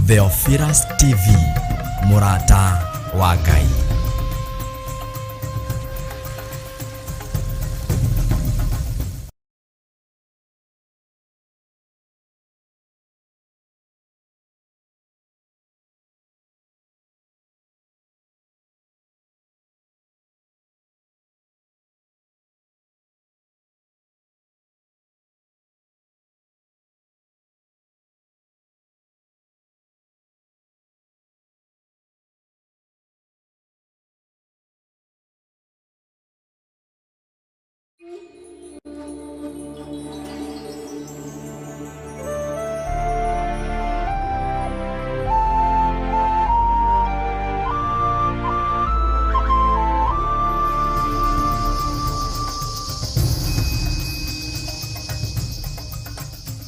Theophilus TV, mũrata wa Ngai.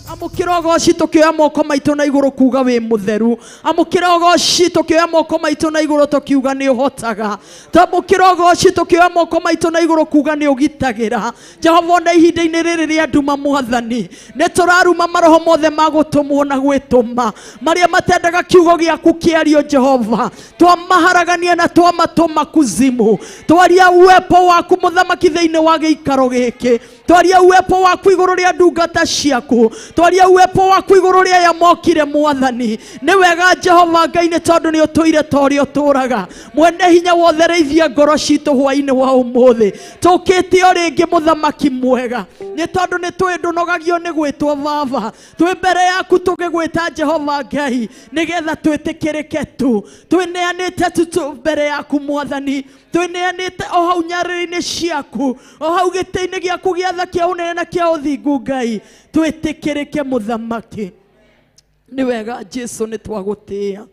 Amũkĩra ũgoci tũkĩoya moko maitũ na igũrũ kuga wĩ mũtheru. Amũkĩra ũgoci tũkĩoya moko maitũ na igũrũ tũkiuga nĩ ũhotaga. Twamũkĩra ũgoci tũkĩoya moko maitũ na igũrũ kuga nĩ ũgitagĩra. Jehova, ona ihinda-inĩ rĩrĩ rĩa nduma mwathani, nĩ tũraruma maroho mothe ma gũtũmwo na gwĩtũma marĩa matendaga kiugo gĩaku kĩario. Jehova, twamaharagania na twamatũma kuzimu. Twaria uwepo waku mũthamaki thĩinĩ wa gĩikaro gĩkĩ. Twaria uwepo waku igũrũ rĩa ndungata ciaku. Twaria uwepo waku igũrũ rĩa aya mokire mwathani. Nĩ wega Jehova Ngai, nĩ tondũ nĩ ũtũire ta ũrĩa ũtũraga. Mwene hinya wothe, rĩithia ngoro citũ hwainĩ wa ũmũthĩ. Tũkĩte o rĩngĩ mũthamaki mwega, nĩ tondũ nĩ tũĩ ndũnogagio nĩ gwĩtwo baba. Twĩ mbere yaku tũgĩgwĩta Jehova Ngai, nĩgetha twĩtĩkĩrĩke tu. Twĩneanĩte tu mbere yaku mwathani, twĩneanĩte o hau nyarĩrĩ-inĩ ciaku, o hau gĩtĩ-inĩ gĩaku gĩa tha kĩa ũnene na kĩa ũthingu. Ngai, twĩtĩkĩrĩke mũthamaki. Nĩ wega Jesu, nĩ twagũtĩĩa.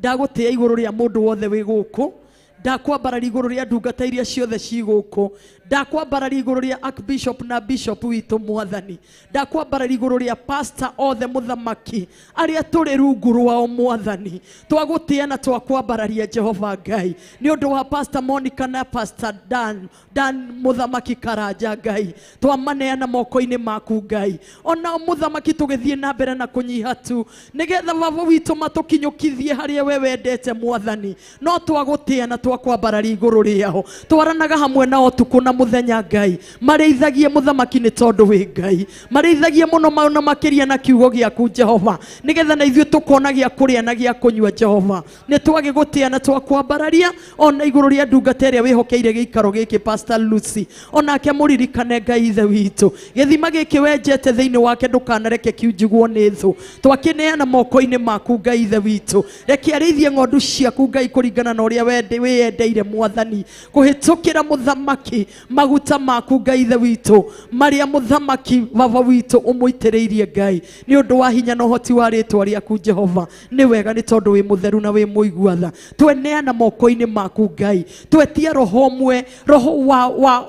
Ndagũtĩĩa igũrũ rĩa mũndũ wothe wĩ gũkũ, ndakwambararia igũrũ rĩa ndungata iria ciothe ci gũkũ, ndakwambararia igũrũ rĩa archbishop na bishop witũ mwathani, ndakwambararia igũrũ rĩa pastor othe mũthamaki arĩa tũrĩ rungu rwao mwathani. Twagũtĩĩa na twakwambararia Jehova Ngai nĩ ũndũ wa Pastor Monica na Pastor Dan Dan mũthamaki Karanja. Ngai, twamaneana moko-inĩ maku Ngai. Ona mũthamaki tũgĩthiĩ na mbere na kũnyiha tu, nĩgetha baba witũ matũkinyũkithie harĩa we wendete mwathani. No twagũtĩĩa na twakwambararia igũrũ rĩao. Twaranaga hamwe nao ũtukũ na mũthenya Ngai. Marĩithagie mũthamaki nĩ tondũ wĩ Ngai. Marĩithagie mũno na makĩria na kiugo gĩaku Jehova, nĩgetha na ithuĩ tũkona gĩa kũrĩa na gĩa kũnyua. Jehova, nĩ twagĩgũtĩĩa na twakwambararia ona igũrũ rĩa ndungata ĩrĩa wĩhokeire gĩikaro gĩkĩ, Pastor Lucy. Onake mũririkane Ngai ithe witũ. Gĩthima gĩkĩ wenjete thĩinĩ wake ndũkanareke kiunjugwo nĩ thũ. Twakĩneana moko-inĩ maku Ngai ithe witũ. Reke arĩithie ng'ondu ciaku Ngai kũringana na ũrĩa wĩyendeire mwathani, kũhĩtũkĩra mũthamaki maguta maku Ngai ithe witũ, marĩa mũthamaki baba witũ ũmũitĩrĩirie Ngai, nĩ ũndũ wa hinya na ũhoti wa rĩtwa rĩaku Jehova. Nĩ wega nĩ tondũ wĩ mũtheru na wĩ mũigua tha. Tweneana moko-inĩ maku Ngai. Twetia roho ũmwe, roho wa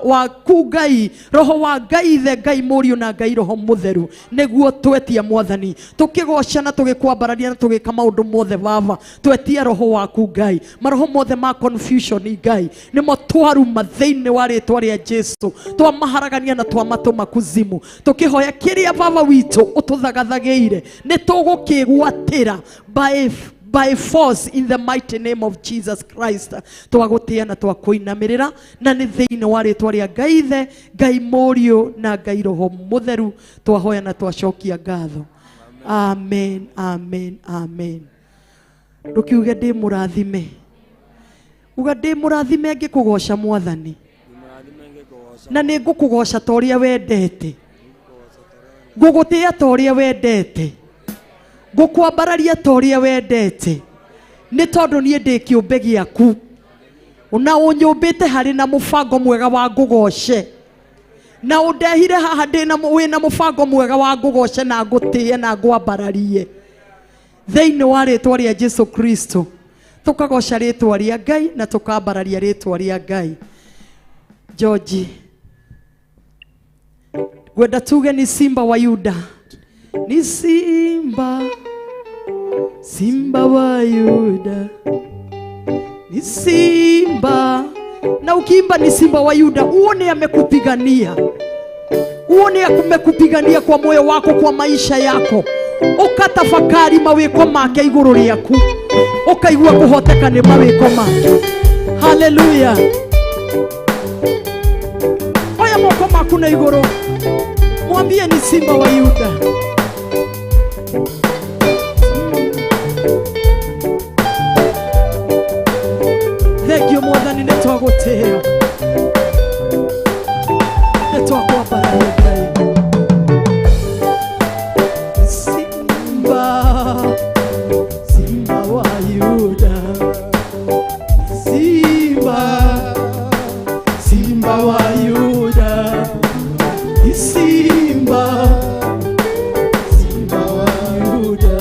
waku Ngai, roho wa Ngai ithe, Ngai mũriũ na Ngai roho mũtheru, nĩguo twetia mwathani. Tũkĩgoca na tũgĩkwambararia na tũgĩka maũndũ mothe baba, twetia roho waku Ngai. Maroho mothe ma confusion Ngai nĩmo twaruma thĩinĩ wa rĩtwa rĩa Jesu. Twamaharagania na twamatũma kuzimu, tũkĩhoya kĩrĩa baba witũ ũtũthagathagĩire nĩ tũgũkĩgwatĩra by force in the mighty name of Jesus Christ. Twagũtĩĩa na twakũinamĩrĩra, na nĩ thĩinĩ wa rĩtwa rĩa Ngai ithe, Ngai mũriũ na Ngai roho mũtheru twahoya na twacokia ngatho. Amen, amen, amen. Ndũkiuge ndĩ mũrathime. Uga ndĩ mũrathime ngĩkũgoca mwathani, na nĩ ngũkũgoca ta ũrĩa wendete, ngũgũtĩĩa ta ũrĩa wendete, ngũkwambararia ta ũrĩa wendete, nĩ tondũ niĩ ndĩ kĩũmbe gĩaku na ũnyũmbĩte harĩ na mũbango mwega wa ngũgoce, na ũndehire haha wĩna mũbango mwega wa ngũgoce na ngũtĩe na ngwambararie thĩinĩ wa rĩtwa rĩa Jesu Kristo. Tũkagoca rĩtwa rĩa Ngai na tũkambararia rĩtwa rĩa Ngai. George, ngwenda tuge ni Simba wa Yuda, ni Simba, Simba wa Yuda, ni Simba. Na ukiimba ni Simba wa Yuda, uone amekupigania, uone amekupigania kwa moyo wako, kwa maisha yako. Ukatafakari mawiko make iguru riaku, ukaigua kuhoteka ni mawiko make. Haleluya. Oya moko maku na iguru, mwambie ni simba wa Yuda. Thank you Mwathani, nĩ twagũtĩĩa, nĩ twakwambararia Ngai. Simba, simba wa Yuda, simba, simba wa Yuda, simba, simba wa Yuda,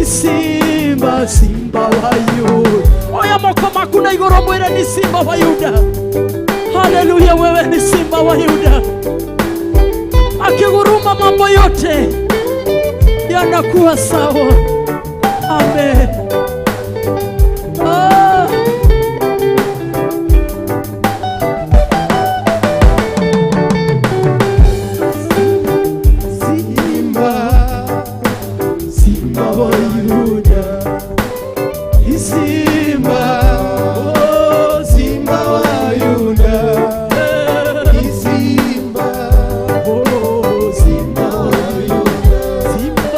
simba, simba wa Yuda. Oya moko maku na iguru mwire ni simba wa Yuda. Haleluya, wewe ni simba wa Yuda. Akiguruma mambo yote yanakuwa sawa. Amen. Ah. Simba, Simba wa Yuda, Simba, oh, Simba wa Yuda, Simba, oh, Simba wa Yuda, Simba,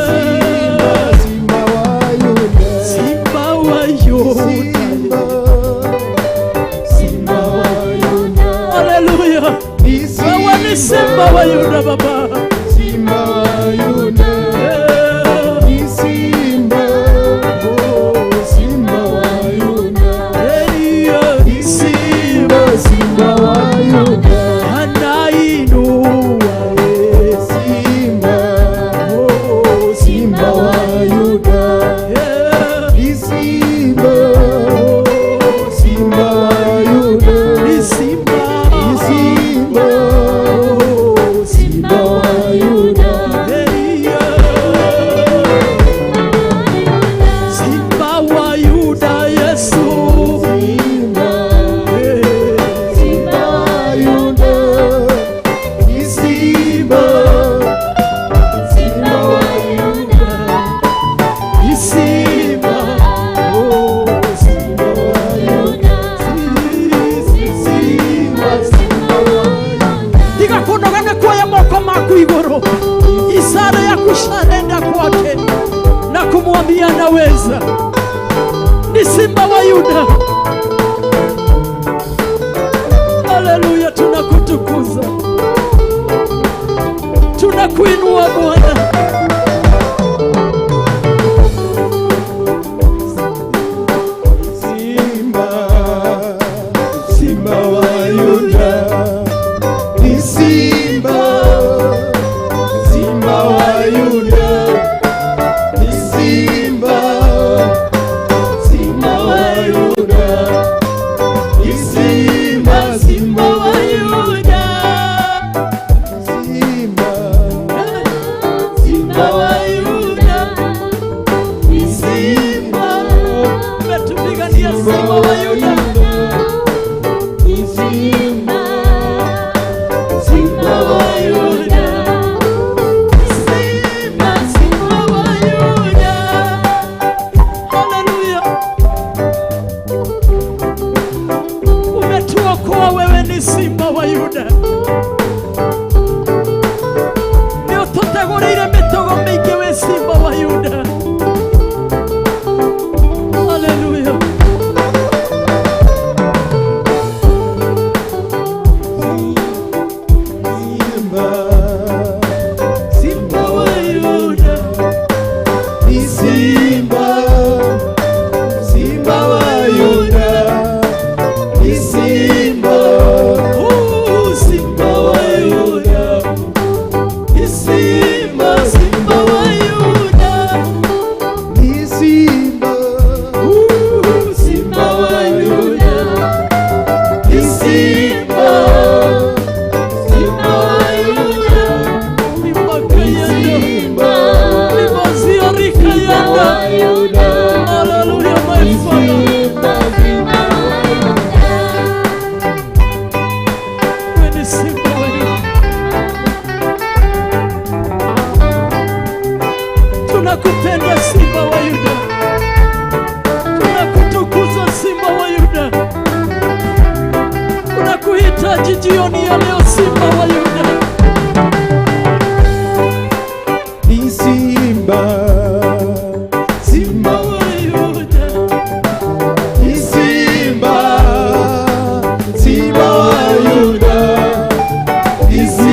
Simba, Simba wa Yuda, Simba wa Yuda. Simba, Simba wa Yuda, Haleluya. Wewe ni simba wa Yuda Baba. Simba wa Yuda. Eh, Simba, oh, Simba wa Yuda. eh, Simba, Simba wa Yuda. Anainua, eh. Simba, Oh, Simba wa Yuda. eh. Simba, oh, Simba wa Yuda. Ni simba. Simba, oh, Simba wa Yuda. Simba wa Yuda Yesu. Simba, Eh, Simba wa Yuda. Simba, Simba wa Yuda. Simba. Oh, Simba wa Yuda. Simba, Simba wa Yuda. Tiga kunoga nĩ kuoya moko maku igũrũ, isara ya kusharenda kwake na kumwambia naweza. Ni simba wa Yuda. Haleluya, tunakutukuza, tunakuinua Bwana. Simba, Simba wa Yuda. Ni Simba, Simba wa Yuda. Ni Simba, Simba wa Yuda. Ni Simba, Simba wa Yuda. Simba, Simba wa Yuda. Ni Simba, Umetupigania simba wa Yuda. Ni Simba, Simba wa Yuda. Simba, simba wa Yuda. Haleluya. Umetuokoa, wewe ni simba wa Yuda. Nĩ ũtũtegũrĩire mĩtego mĩingĩ wĩ simba wa Yuda. Haleluya. Simba, Simba Wa wa Yuda. Ni Simba, Simba wa Yuda. Ni Simba, Oh, simba wa Yuda. Ni Simba,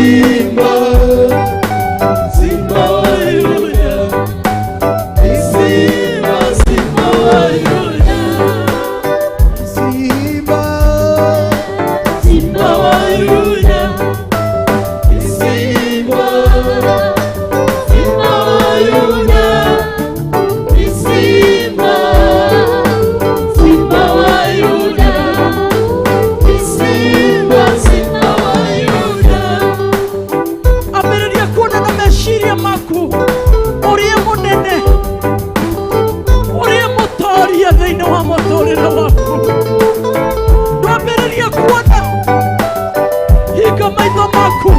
Simba, Simba wa Yuda, ni Simba, Simba wa Yuda, Simba, Simba wa Yuda, ni Simba, Simba wa Yuda, ni Simba, Simba wa Yuda, ni Simba, Simba wa Yuda. Ambĩrĩria kuona na meciria maku ũrĩa mũnene, ũrĩa mũtoria thĩinĩ wa mũtũrĩre waku. Ndwambĩrĩria kuona, hinga maitho maku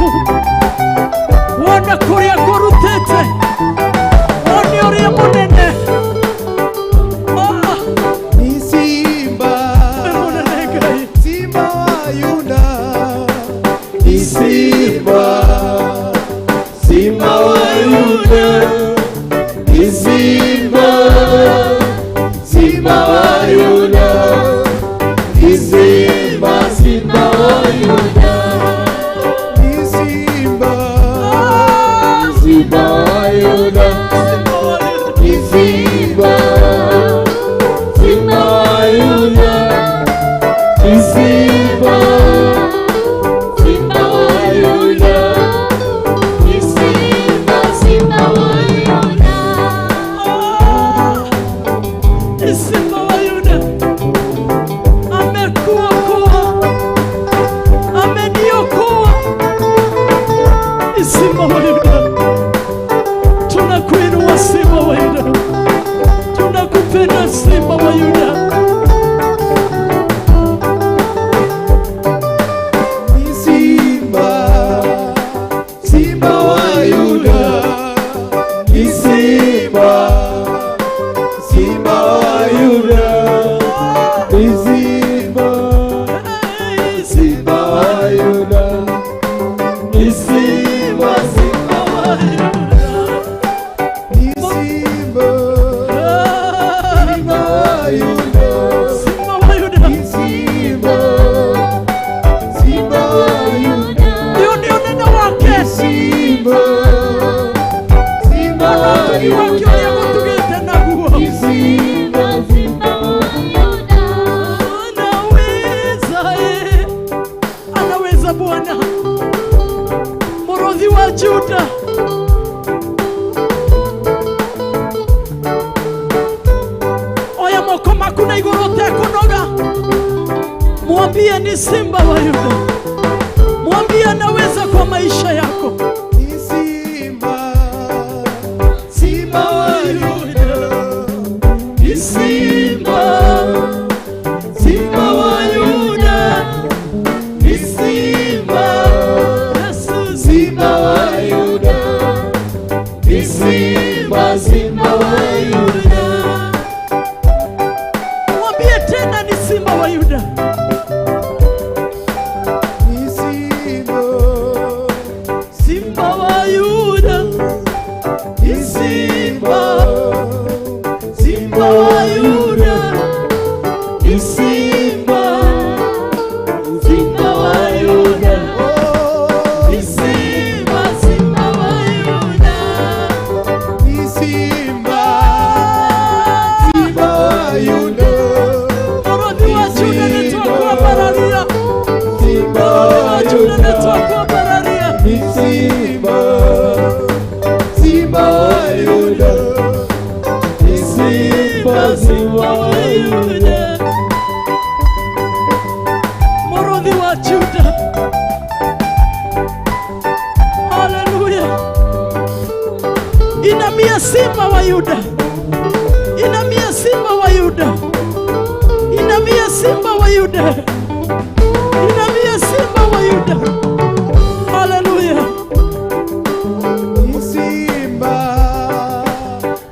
wone kũrĩa kũrutĩte, wone ũrĩa mũnene. Ah, ni Simba, wĩ mũnene Ngai. Simba wa Yuda, Ni Simba, Simba wa Yuda, ni Simba, Simba wa Yuda, ni Simba, Simba wa Yuda, ni Simba, Ah, Simba wa Yuda, Simba wa Yuda. ni Simba, Simba wa Yuda, ni Simba, Simba wa Yuda, ni Simba, Simba wa Yuda. Ah, ni Simba wa Yuda amekuokoa, ameniokoa. Ni Simba wa Yuda, tunakuinua Simba wa Yuda, tunakupenda Simba wa Yuda. ni Simba, Simba wa Yuda, ni Simba, Simba wa Yuda, ni Simba, Simba wa Yuda, ni Simba, Simba wa Yuda, ni Simba, Simba wa Yuda, Simba wa Yuda, ni Simba, Simba wa Yuda, ndio ndio neno wake, Simba, Simba wa ũtugi wake Yuda. ũrĩa gũtugĩte naguo. Simba, Simba wa Yuda, Anaweza, eh. Anaweza Bwana, Mwokozi wa Juda. Oya moko maku na igũrũ ũtekũnoga, mwambie ni Simba wa Yuda, mwambie anaweza kwa maisha yako. ni Simba, Simba wa Yuda, ni Simba, Simba wa Yuda, ni Simba, Yesu, Simba wa Yuda, ni Simba, Simba wa Yuda, mwambie tena ni Simba wa Yuda. ni Simba, Simba wa Yuda, ni Simba, Simba wa Yuda, ni Simba, Simba wa Yuda, oh, ni Simba, Simba wa Yuda. ni Simba, Simba wa Yuda, Mwokozi wa Juda nĩtwakwambararia, Simba Mwokozi wa wa Juda Yuda, nĩtwakwambararia. ni Simba, Simba wa Yuda, ni Simba, Simba wa Yuda, Mwokozi wa Juda. Haleluya. Inamia Simba wa Yuda, inamia Simba wa Yuda, inamia Simba wa Yuda, inamia Simba wa Yuda. Haleluya. ni Simba,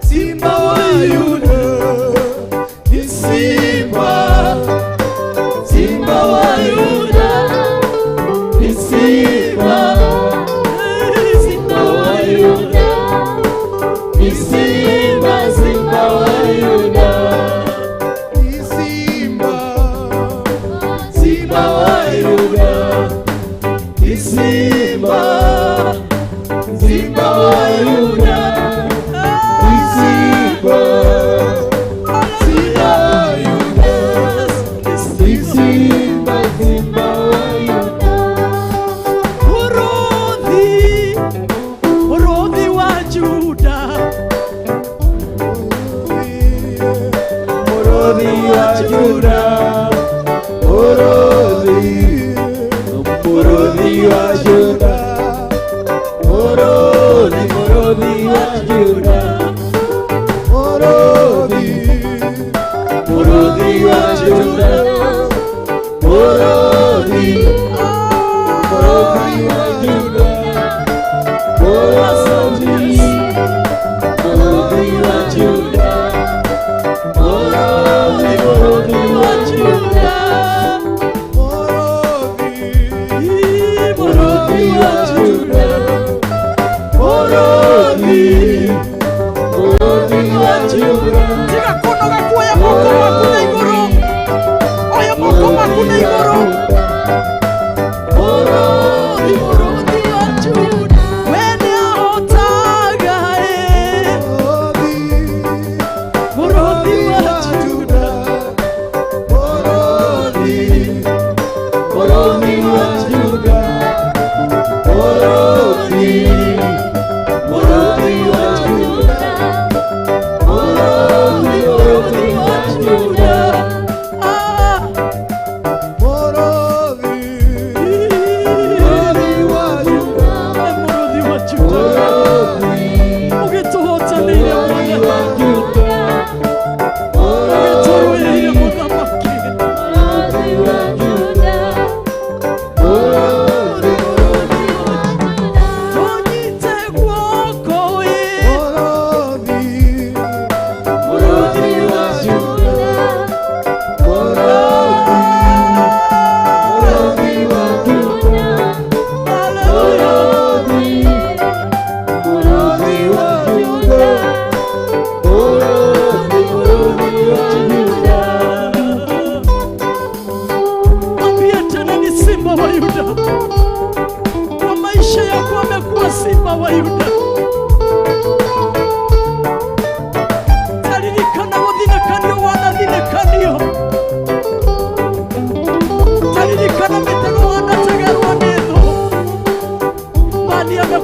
Simba wa Yuda, ni Simba, Simba wa Yuda, ni Simba, Simba wa Yuda, ni Simba, Simba wa Yuda, ni Simba, Simba wa Yuda,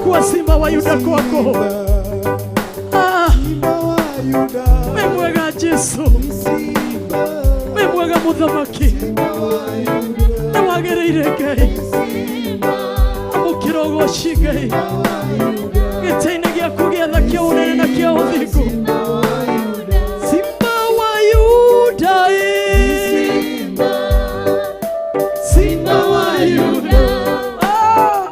Amekuwa simba wa Yuda kwako. Ah, we mwega Jesu, we mwega muthamaki, nĩ wagĩrĩire Ngai. Amũkĩra ũgoci Ngai, gĩtĩ-inĩ gĩaku gĩa tha kĩa ũnene na kĩa ũthingu. Simba wa Yuda, Simba wa Yuda. Ah,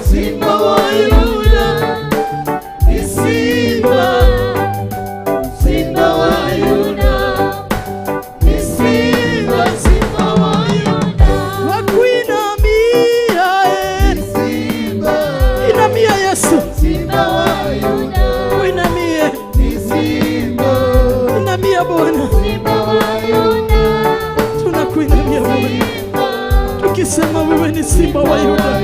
Simba wa Yuda, ni Simba, Simba wa Yuda, ni Simba, Simba wa Yuda, wakuinamia, Simba, inamia Yesu, Simba wa Yuda, uinamie, ni Simba, inamia Bwana, tunakuinamia Bwana, tukisema wewe ni Simba wa Yuda,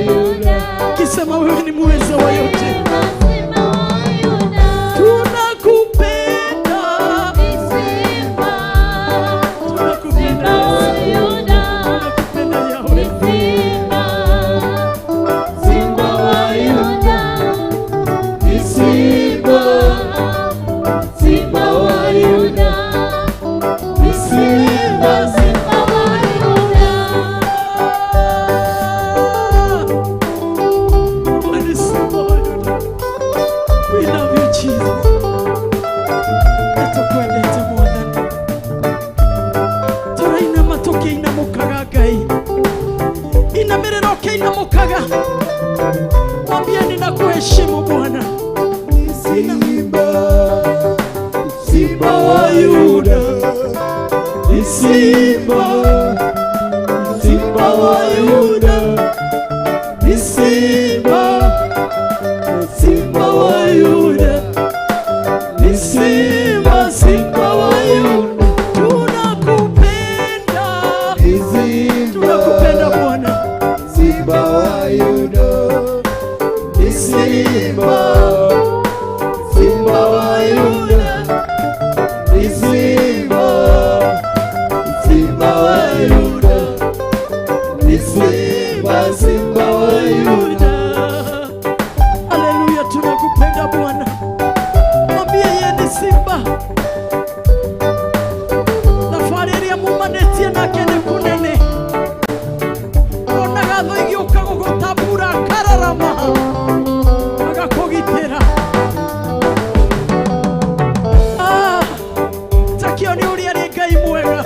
tukisema wewe ni muweza wa yote. Tunakupenda, tunakupenda Yesu, tunakupenda Yahweh. Simba wa Yuda, ni Simba, Simba wa Yuda, ni Simba, Simba wa Yuda. Wewe ni Simba wa Yuda. We love you, Jesus. Nĩtũkwendete Mwathani. Tũrainama tũkĩinamũkaga Ngai. Inamĩrĩra ũkĩinamũkaga. Mwambie ninakuheshimu Bwana. Simba, Simba wa Yuda, ni Simba, Simba wa Yuda, ni Simba, Simba wa Yuda, ni Simba, Simba wa Yuda, Tunakupenda. ni Simba, Tunakupenda Bwana. Simba wa Yuda, ni Simba, Simba wa Yuda, ni Simba, Simba wa Yuda, ni Simba, Simba wa Yuda. Haleluya, tunakupenda Bwana. Mwambie yeye ni simba. Thabarĩ ĩrĩa mumanĩtie nake nĩ kũnene. Onaga thũ igĩũka gũgũtambura akararama agakũgitĩra. Ah, takĩone ũrĩa arĩ Ngai mwega.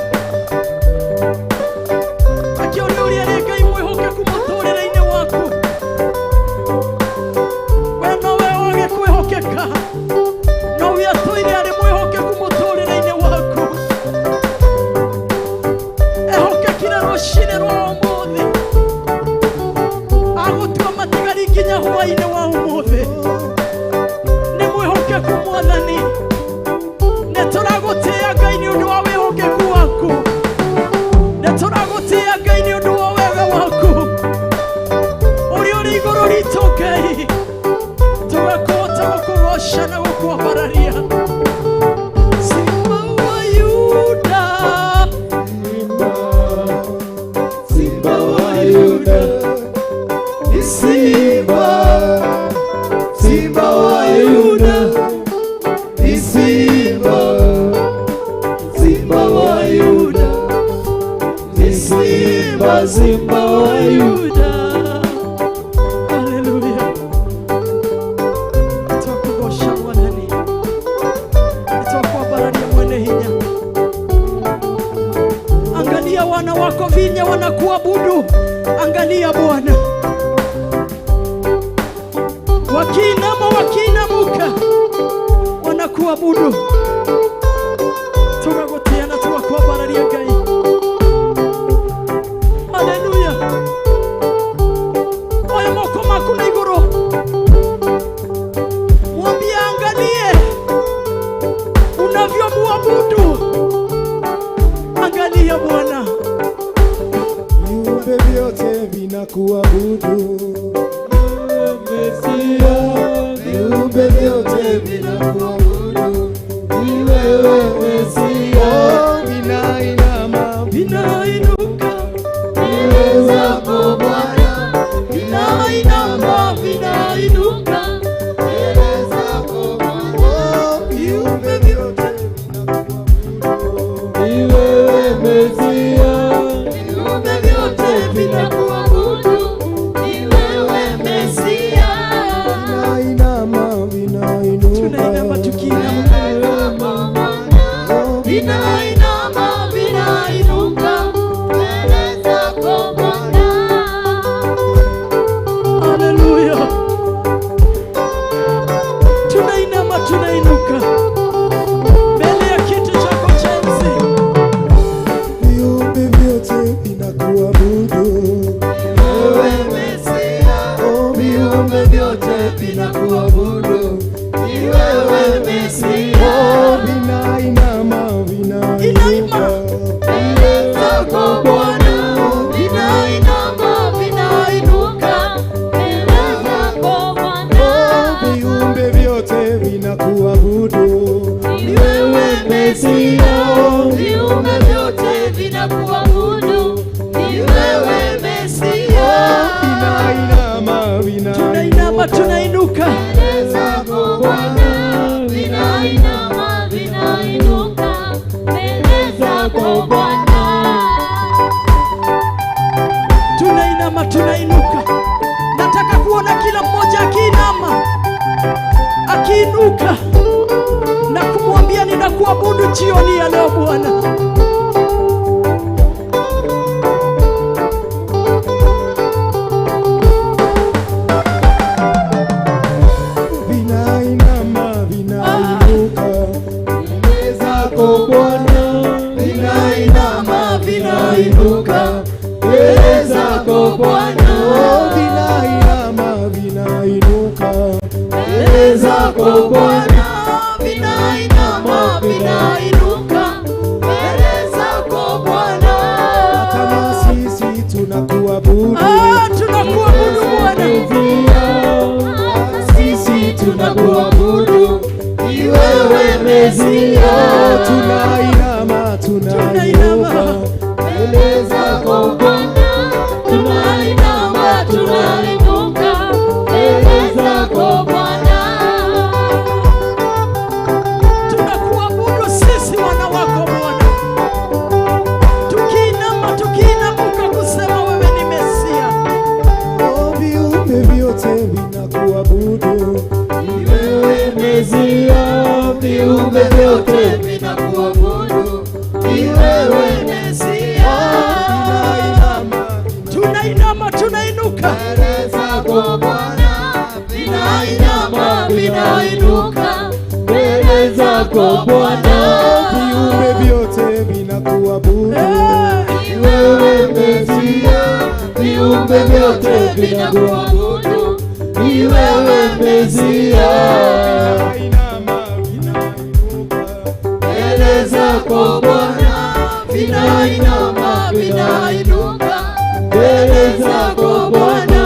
Takĩone ũrĩa arĩ Ngai mwĩhokeku mũtũrĩre-inĩ waku. We nowe wage kwĩhokeka, nowe atũire arĩ mwĩhokeku mũtũrĩre-inĩ waku. Ehokekire rũcinĩ rwa ũmũthĩ, agũtua matigari nginya hwaĩ-inĩ wa ũmũthĩ. Nĩ mwĩhokeku Mwathani, nĩ tũragũtĩĩa Ngai nĩ ũndũ wa wĩhokeku waku, nĩ tũragũtĩĩa Ngai nĩ ũndũ wa wega waku ũrĩa ũrĩ igũrũ ritũ Ngai, tũgakũhota gũkũgoca na gũkwambararia. Simba wa Yuda, Simba wa Yuda, ni Simba, Simba wa Yuda, ni Simba, Simba wa Yuda, ni Simba, Simba wa Yuda. Yuda. Haleluya. Twakugoca Mwathani, twakwambararia mwene hinya. Angalia wana wako vinya wanakuabudu. Angalia Bwana, wakiinama wakiinamuka wanakuabudu. Tugagũtĩa na tugakwambararia Ngai. Haleluya. Oya moko maku na igũrũ, mwambie angalie unavyomwabudu. Angalia Bwana, Viumbe vyote vinakuabudu, Mesia, viumbe vyote vinakuabudu, ni wewe Mesia, oh, vinainama vinainuka mbele zako Bwana, vinainuka. Kila mmoja akiinama, akiinuka na kumwambia ninakuabudu jioni ya leo Bwana. Vinainama, vinainuka mbele zako Bwana, vinainama, vinainuka mbele zako Bwana, oh, vinainama, vinainuka mbele zako Bwana, Vinainama, vinainuka mbele zako Bwana. Hata na sisi tunakuabudu, Ah, tunakuabudu Bwana. Sisi tunakuabudu, ni wewe Mesia. Tunainama, tunainuka mbele zako Bwana, tunainama, tunainuka mbele zako Bwana. Tunakuabudu sisi wana wako Bwana, tukiinama tukiinamuka kusema wewe ni Mesia. Oh, viumbe vyote vinakuabudu, ni wewe Mesia. Viumbe vyote vinakuabudu, ni wewe Mesia. Tunainama, Tunainama tunainuka mbele zako Bwana, Vinainama, vinainuka mbele zako Bwana. Viumbe vyote vinakuabudu, Eh, ni wewe Mesia. Viumbe vyote vinakuabudu, ni wewe Mesia. Mbele zako Bwana, Vinainama, vinainuka mbele zako Bwana.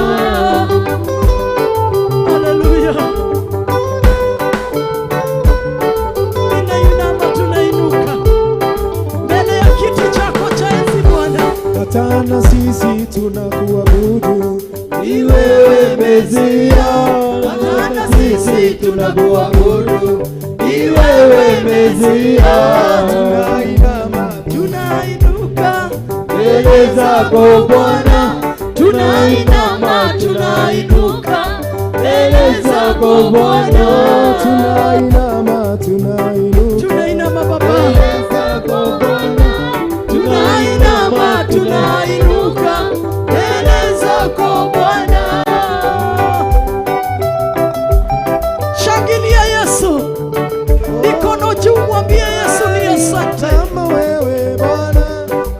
haleluya. Tunainama tunainuka mbele ya kiti chako cha enzi Bwana. Hata na sisi tunakuabudu, ni wewe Mesia. Hata na sisi tunakuabudu, ni wewe Mesia. Tunainama, Tunainuka mbele zako Bwana, Tunainama, tunainuka mbele zako Bwana. Tunainama, tunainuka tunainama Baba, mbele zako Bwana, Tunainama, tunainuka mbele zako Bwana. shangilia Yesu, mikono juu, mwambie Yesu ni asante. Kama wewe Bwana,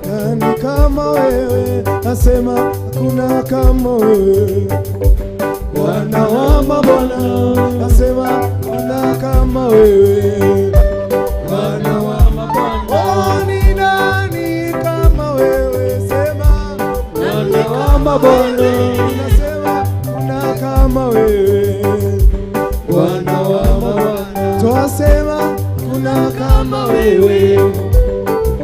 nani kama wewe? Nasema hakuna kama wewe Bwana wa mabwana, nasema hakuna kama wewe Bwana wa mabwana. Oh, ni nani kama wewe? Sema Bwana wa mabwana, nasema hakuna kama wewe Bwana wa mabwana, twasema hakuna kama wewe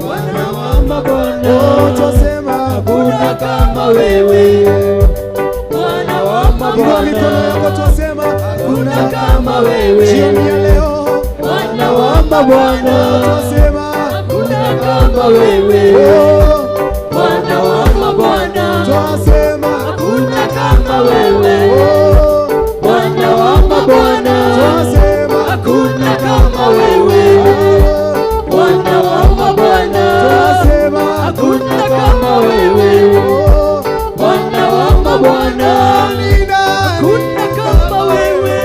Bwana wa mabwana, oh, twasema hakuna kama wewe Bwana wa Inua mikono mabwana, yako, twasema hakuna kama wewe. Jioni ya leo Bwana wa mabwana, twasema hakuna kama wewe. oh, Bwana wa mabwana, twasema hakuna kama wewe. oh, Bwana wa mabwana, twasema hakuna kama wewe. oh, Bwana wa mabwana, twasema hakuna kama wewe. oh, Bwana wa mabwana, ni nani Hakuna kama wewe.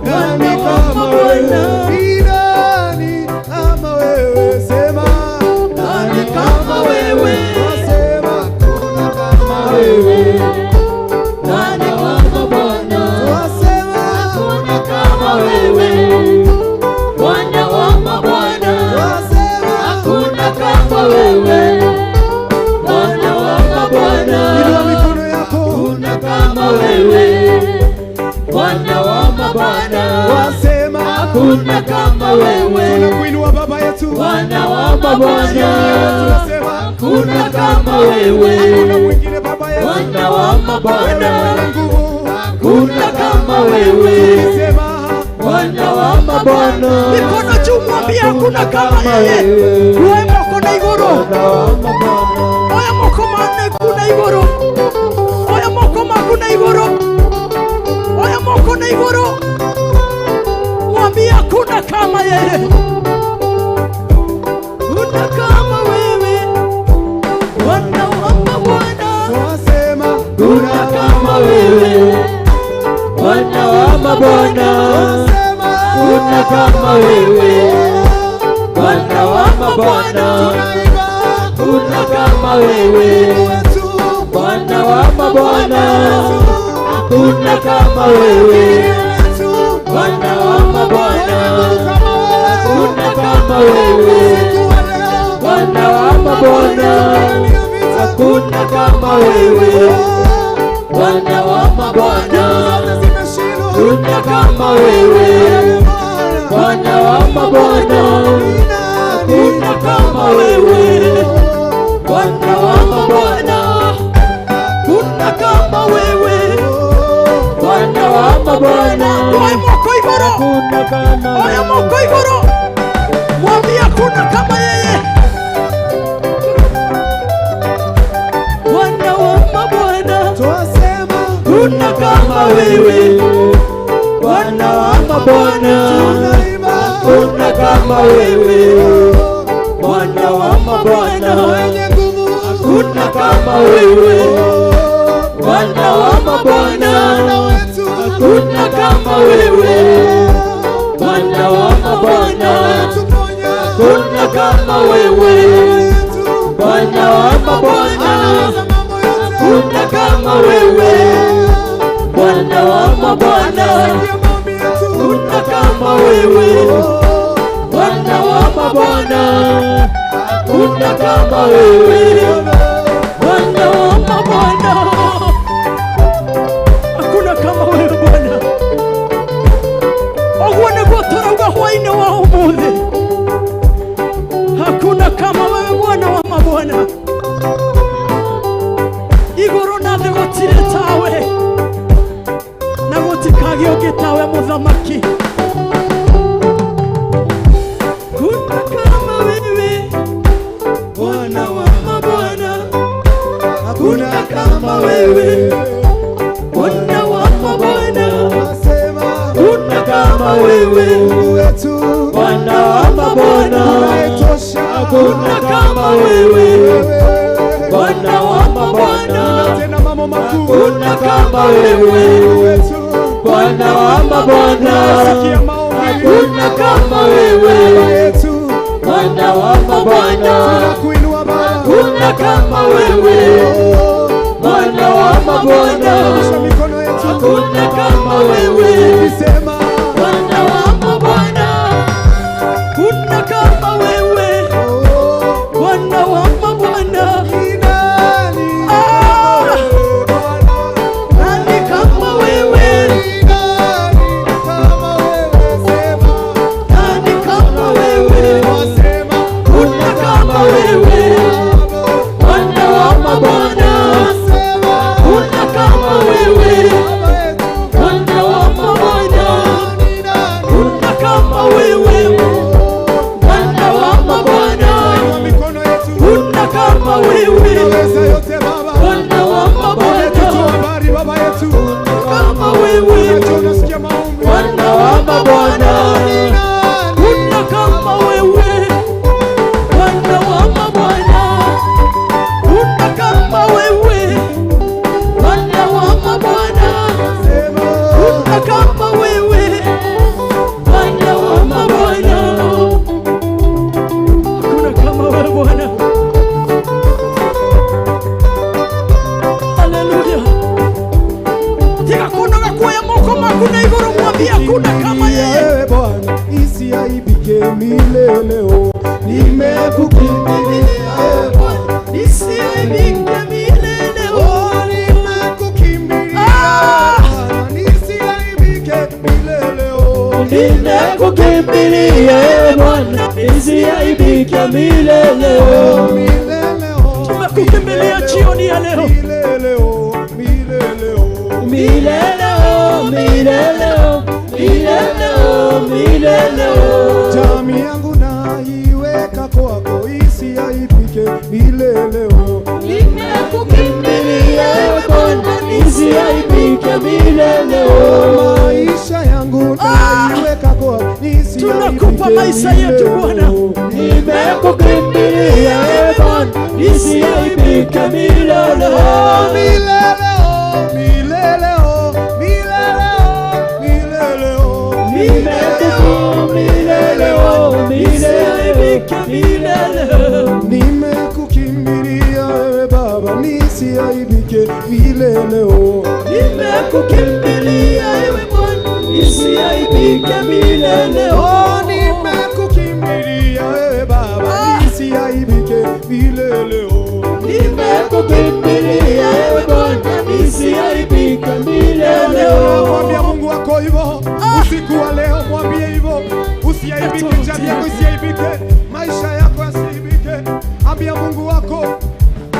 Nani kama wewe? Ni nani kama wewe? Sema nani kama wewe? Twasema hakuna kama wewe. Nani kama Bwana? Twasema Hakuna kama wewe. Bwana wa mabwana, twasema hakuna kama wewe. Bwana wa mabwana, Inua mikono yako. hakuna kama wewe. Bwana wa mabwana, Wasema hakuna kama wewe. tunakuinua Baba yetu. Bwana wa mabwana, Tunasema hakuna kama wewe. hakuna mwingine Baba yetu. Bwana wa Wewe mabwana, mwenye nguvu. hakuna kama wewe. Tunasema Bwana wa mabwana, Mikono juu, mwambie hakuna kama yeye. Wewe moko na iguru, oya moko mane kuna iguru, oya moko makuna iguru. na igũrũ, mwambie hakuna kama yeye. Hakuna kama wewe Bwana wa mabwana. Twasema kuna kama wewe Bwana wa mabwana, kuna kama wewe Bwana wa mabwana, kuna kama wewe Bwana wa mabwana, hakuna kama wewe Bwana wa mabwana, hakuna kama wewe Bwana wa mabwana, hakuna kama wewe Bwana wa mabwana, hakuna kama wewe Bwana wa mabwana, hakuna kama wewe Bwana wa mabwana, Hakuna kama wewe Bwana wa mabwana, Oya moko igũrũ, hakuna kama oya moko igũrũ, mwambie hakuna kama yeye. Bwana wa mabwana, Twasema kuna kama wewe Bwana wa mabwana, hakuna kama wewe Bwana wa mabwana, hakuna kama wewe Bwana wa mabwana, hakuna kama wewe Bwana wa mabwana, hakuna kama wewe Bwana wa mabwana, hakuna kama wewe Bwana wa mabwana, hakuna kama wewe Bwana wa mabwana, hakuna kama wewe Bwana wa mabwana, hakuna kama wewe Bwana. Ũguo nĩguo tũrauga hwaĩ-inĩ wa ũmũthĩ, hakuna kama wewe Bwana wa mabwana. Igũrũ na thĩ gũtirĩ tawe, na gũtikagĩa ũngĩ tawe mũthamaki. Hakuna kama wewe Bwana wa mabwana, Hakuna kama wewe Bwana wa mabwana, hakuna kama wewe Bwana wa mabwana, hakuna kama wewe Bwana wa mabwana, hakuna kama wewe Bwana wa mabwana, hakuna kama wewe Bwana wa mabwana, hakuna kama wewe Bwana wa mabwana, hakuna kama wewe Bwana wa mabwana, hakuna kama wewe Bwana wa mabwana. Ah, nani kama wewe? Nani kama wewe? Hakuna kama wewe Bwana wa mabwana, hakuna kama wewe Bwana wa mabwana, hakuna kama wewe Bwana wa mabwana, hakuna kama wewe Bwana wa mabwana, Kama wewe, Bwana wa mabwana, hakuna kama wewe Bwana wa mabwana, hakuna kama wewe Bwana wa mabwana, hakuna kama wewe Bwana wa mabwana, hakuna kama wewe Bwana. Haleluya! Tiga kunoga kuoya moko maku na igũrũ, mwambie hakuna kama yeye. Ewe Bwana, isiaibike milele, oh. Nimekukimbilia ewe Bwana, Nisiaibike milele, oh. oh, nimekukimbilia Ah! Bwana, nisiaibike milele, oh. Nimekukimbilia ewe Bwana, nisiaibike milele, oh. Milele, oh. Tumekukimbilia jioni ya leo. Milele, oh. Milele, oh. Milele, oh, milele, oh, milele, oh, milele, oh. Jamii yangu naiweka kwako, isiaibike milele, oh. Nimekukimbilia ewe Bwana, nisiaibike milele, oh. Maisha Tunakupa maisha yetu Bwana. Nimekukimbilia ewe Bwana, nisiaibike milele. Milele, oh, milele, oh, milele, oh, milele, oh. Nimekukimbilia, oh, Nisiaibike milele. Nimekukimbilia wewe Baba, nisiaibike milele, oh. Nimekukimbilia ewe Bwana, nisiaibike milele. Oh, nimekukimbilia wewe Baba, nisiaibike milele, oh. Nimekukimbilia ewe Bwana, nisiaibike milele. Mwambie Mungu wako hivyo usiku wa leo, mwambie hivyo, usiaibike, jamii yako isiaibike, maisha yako yasiaibike. Ambia Mungu wako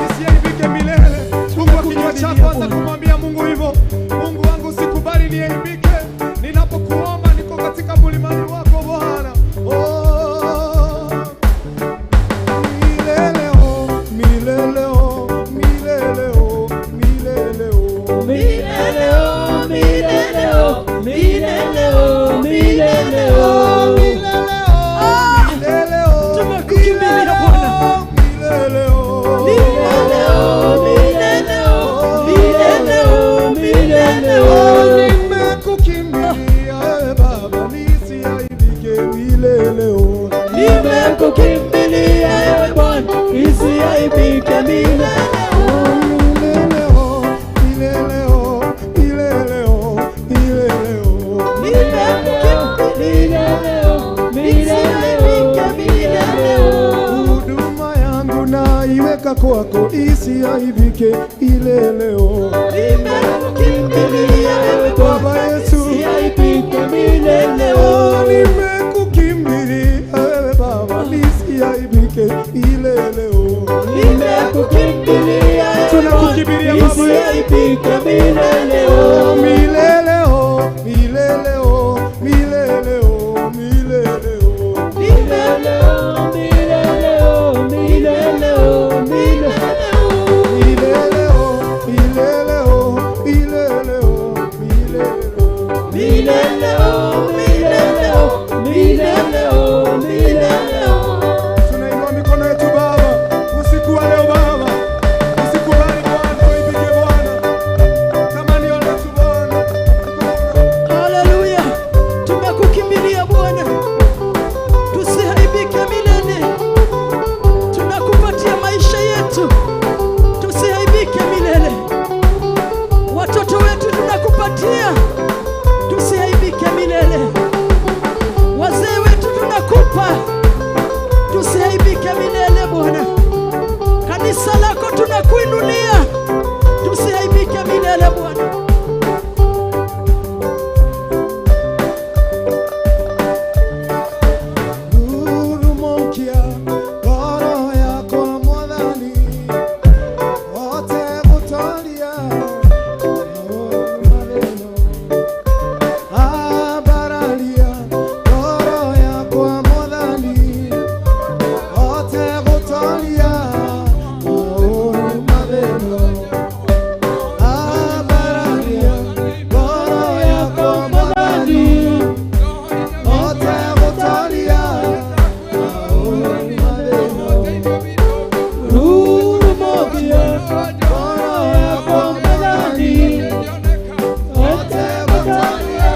isiaibike milele. Fungua kinywa chako, anza kumwambia Mungu hivyo, Mungu wangu, sikubali niaibike. Ninapokuomba niko katika mlimani wako Bwana. Oh, milele, oh, milele, oh, milele, oh, milele, oh. Milele, oh, milele, oh, milele, oh, milele, oh. Milele, oh, Tumekukimbilia Bwana. milele, oh. Milele, oh, milele, oh, milele, oh, milele, oh. Nimekukimbilia wewe Baba, nisiaibike milele, oh. Nimekukimbilia ewe Bwana, nisiaibike milele. Milele, oh, milele, oh, milele, oh, milele, oh. Nimekukimbilia, oh, milele, oh, milele, oh. Huduma yangu naiweka kwako, isiaibike milele, oh. Nimekukimbilia ewe Baba Bwana, Yesu. nisiaibike milele, oh. Nimekukimbilia wewe Baba, nisiaibike milele, oh. Nimekukimbilia ewe Tunakukimbilia Bwana, Baba Yesu. nisiaibike milele, oh. Milele, oh, milele, oh, milele, oh, milele, oh. Milele, oh, milele, oh, milele, oh, milele, oh. Milele, oh, milele, oh, milele, oh, milele, oh. Milele, oh, milele, oh, milele, oh, milele, oh. Tunainua mikono yetu Baba, usiku wa leo Baba, usikubali Bwana tuaibike Bwana, tamanio letu Bwana. Haleluya, tumekukimbilia Bwana, tusiaibike milele. Tunakupatia maisha yetu, tusiaibike milele. Watoto wetu tunakupatia, tusiaibike milele. Wazee wetu tunakupa, tusiaibike milele Bwana. Kanisa lako tunakuinulia, tusiaibike milele Bwana. Rurumokia, ngoro yakwa Mwathani, ote gũtooria maũndũ mathĩna. Ambararia ngoro yakwa Mwathani, ote gũtooria maũndũ mathĩna. Ambararia ngoro yakwa Mwathani, ote gũtooria Rurumokia, ngoro yakwa Mwathani, ote gũtooria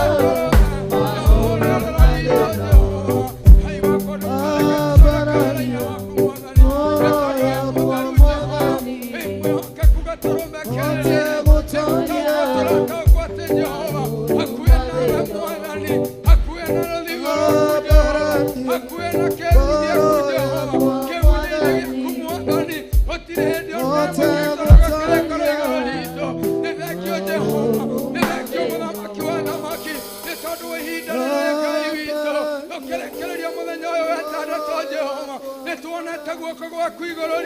Nĩtuonete guoko gwaku igũrũ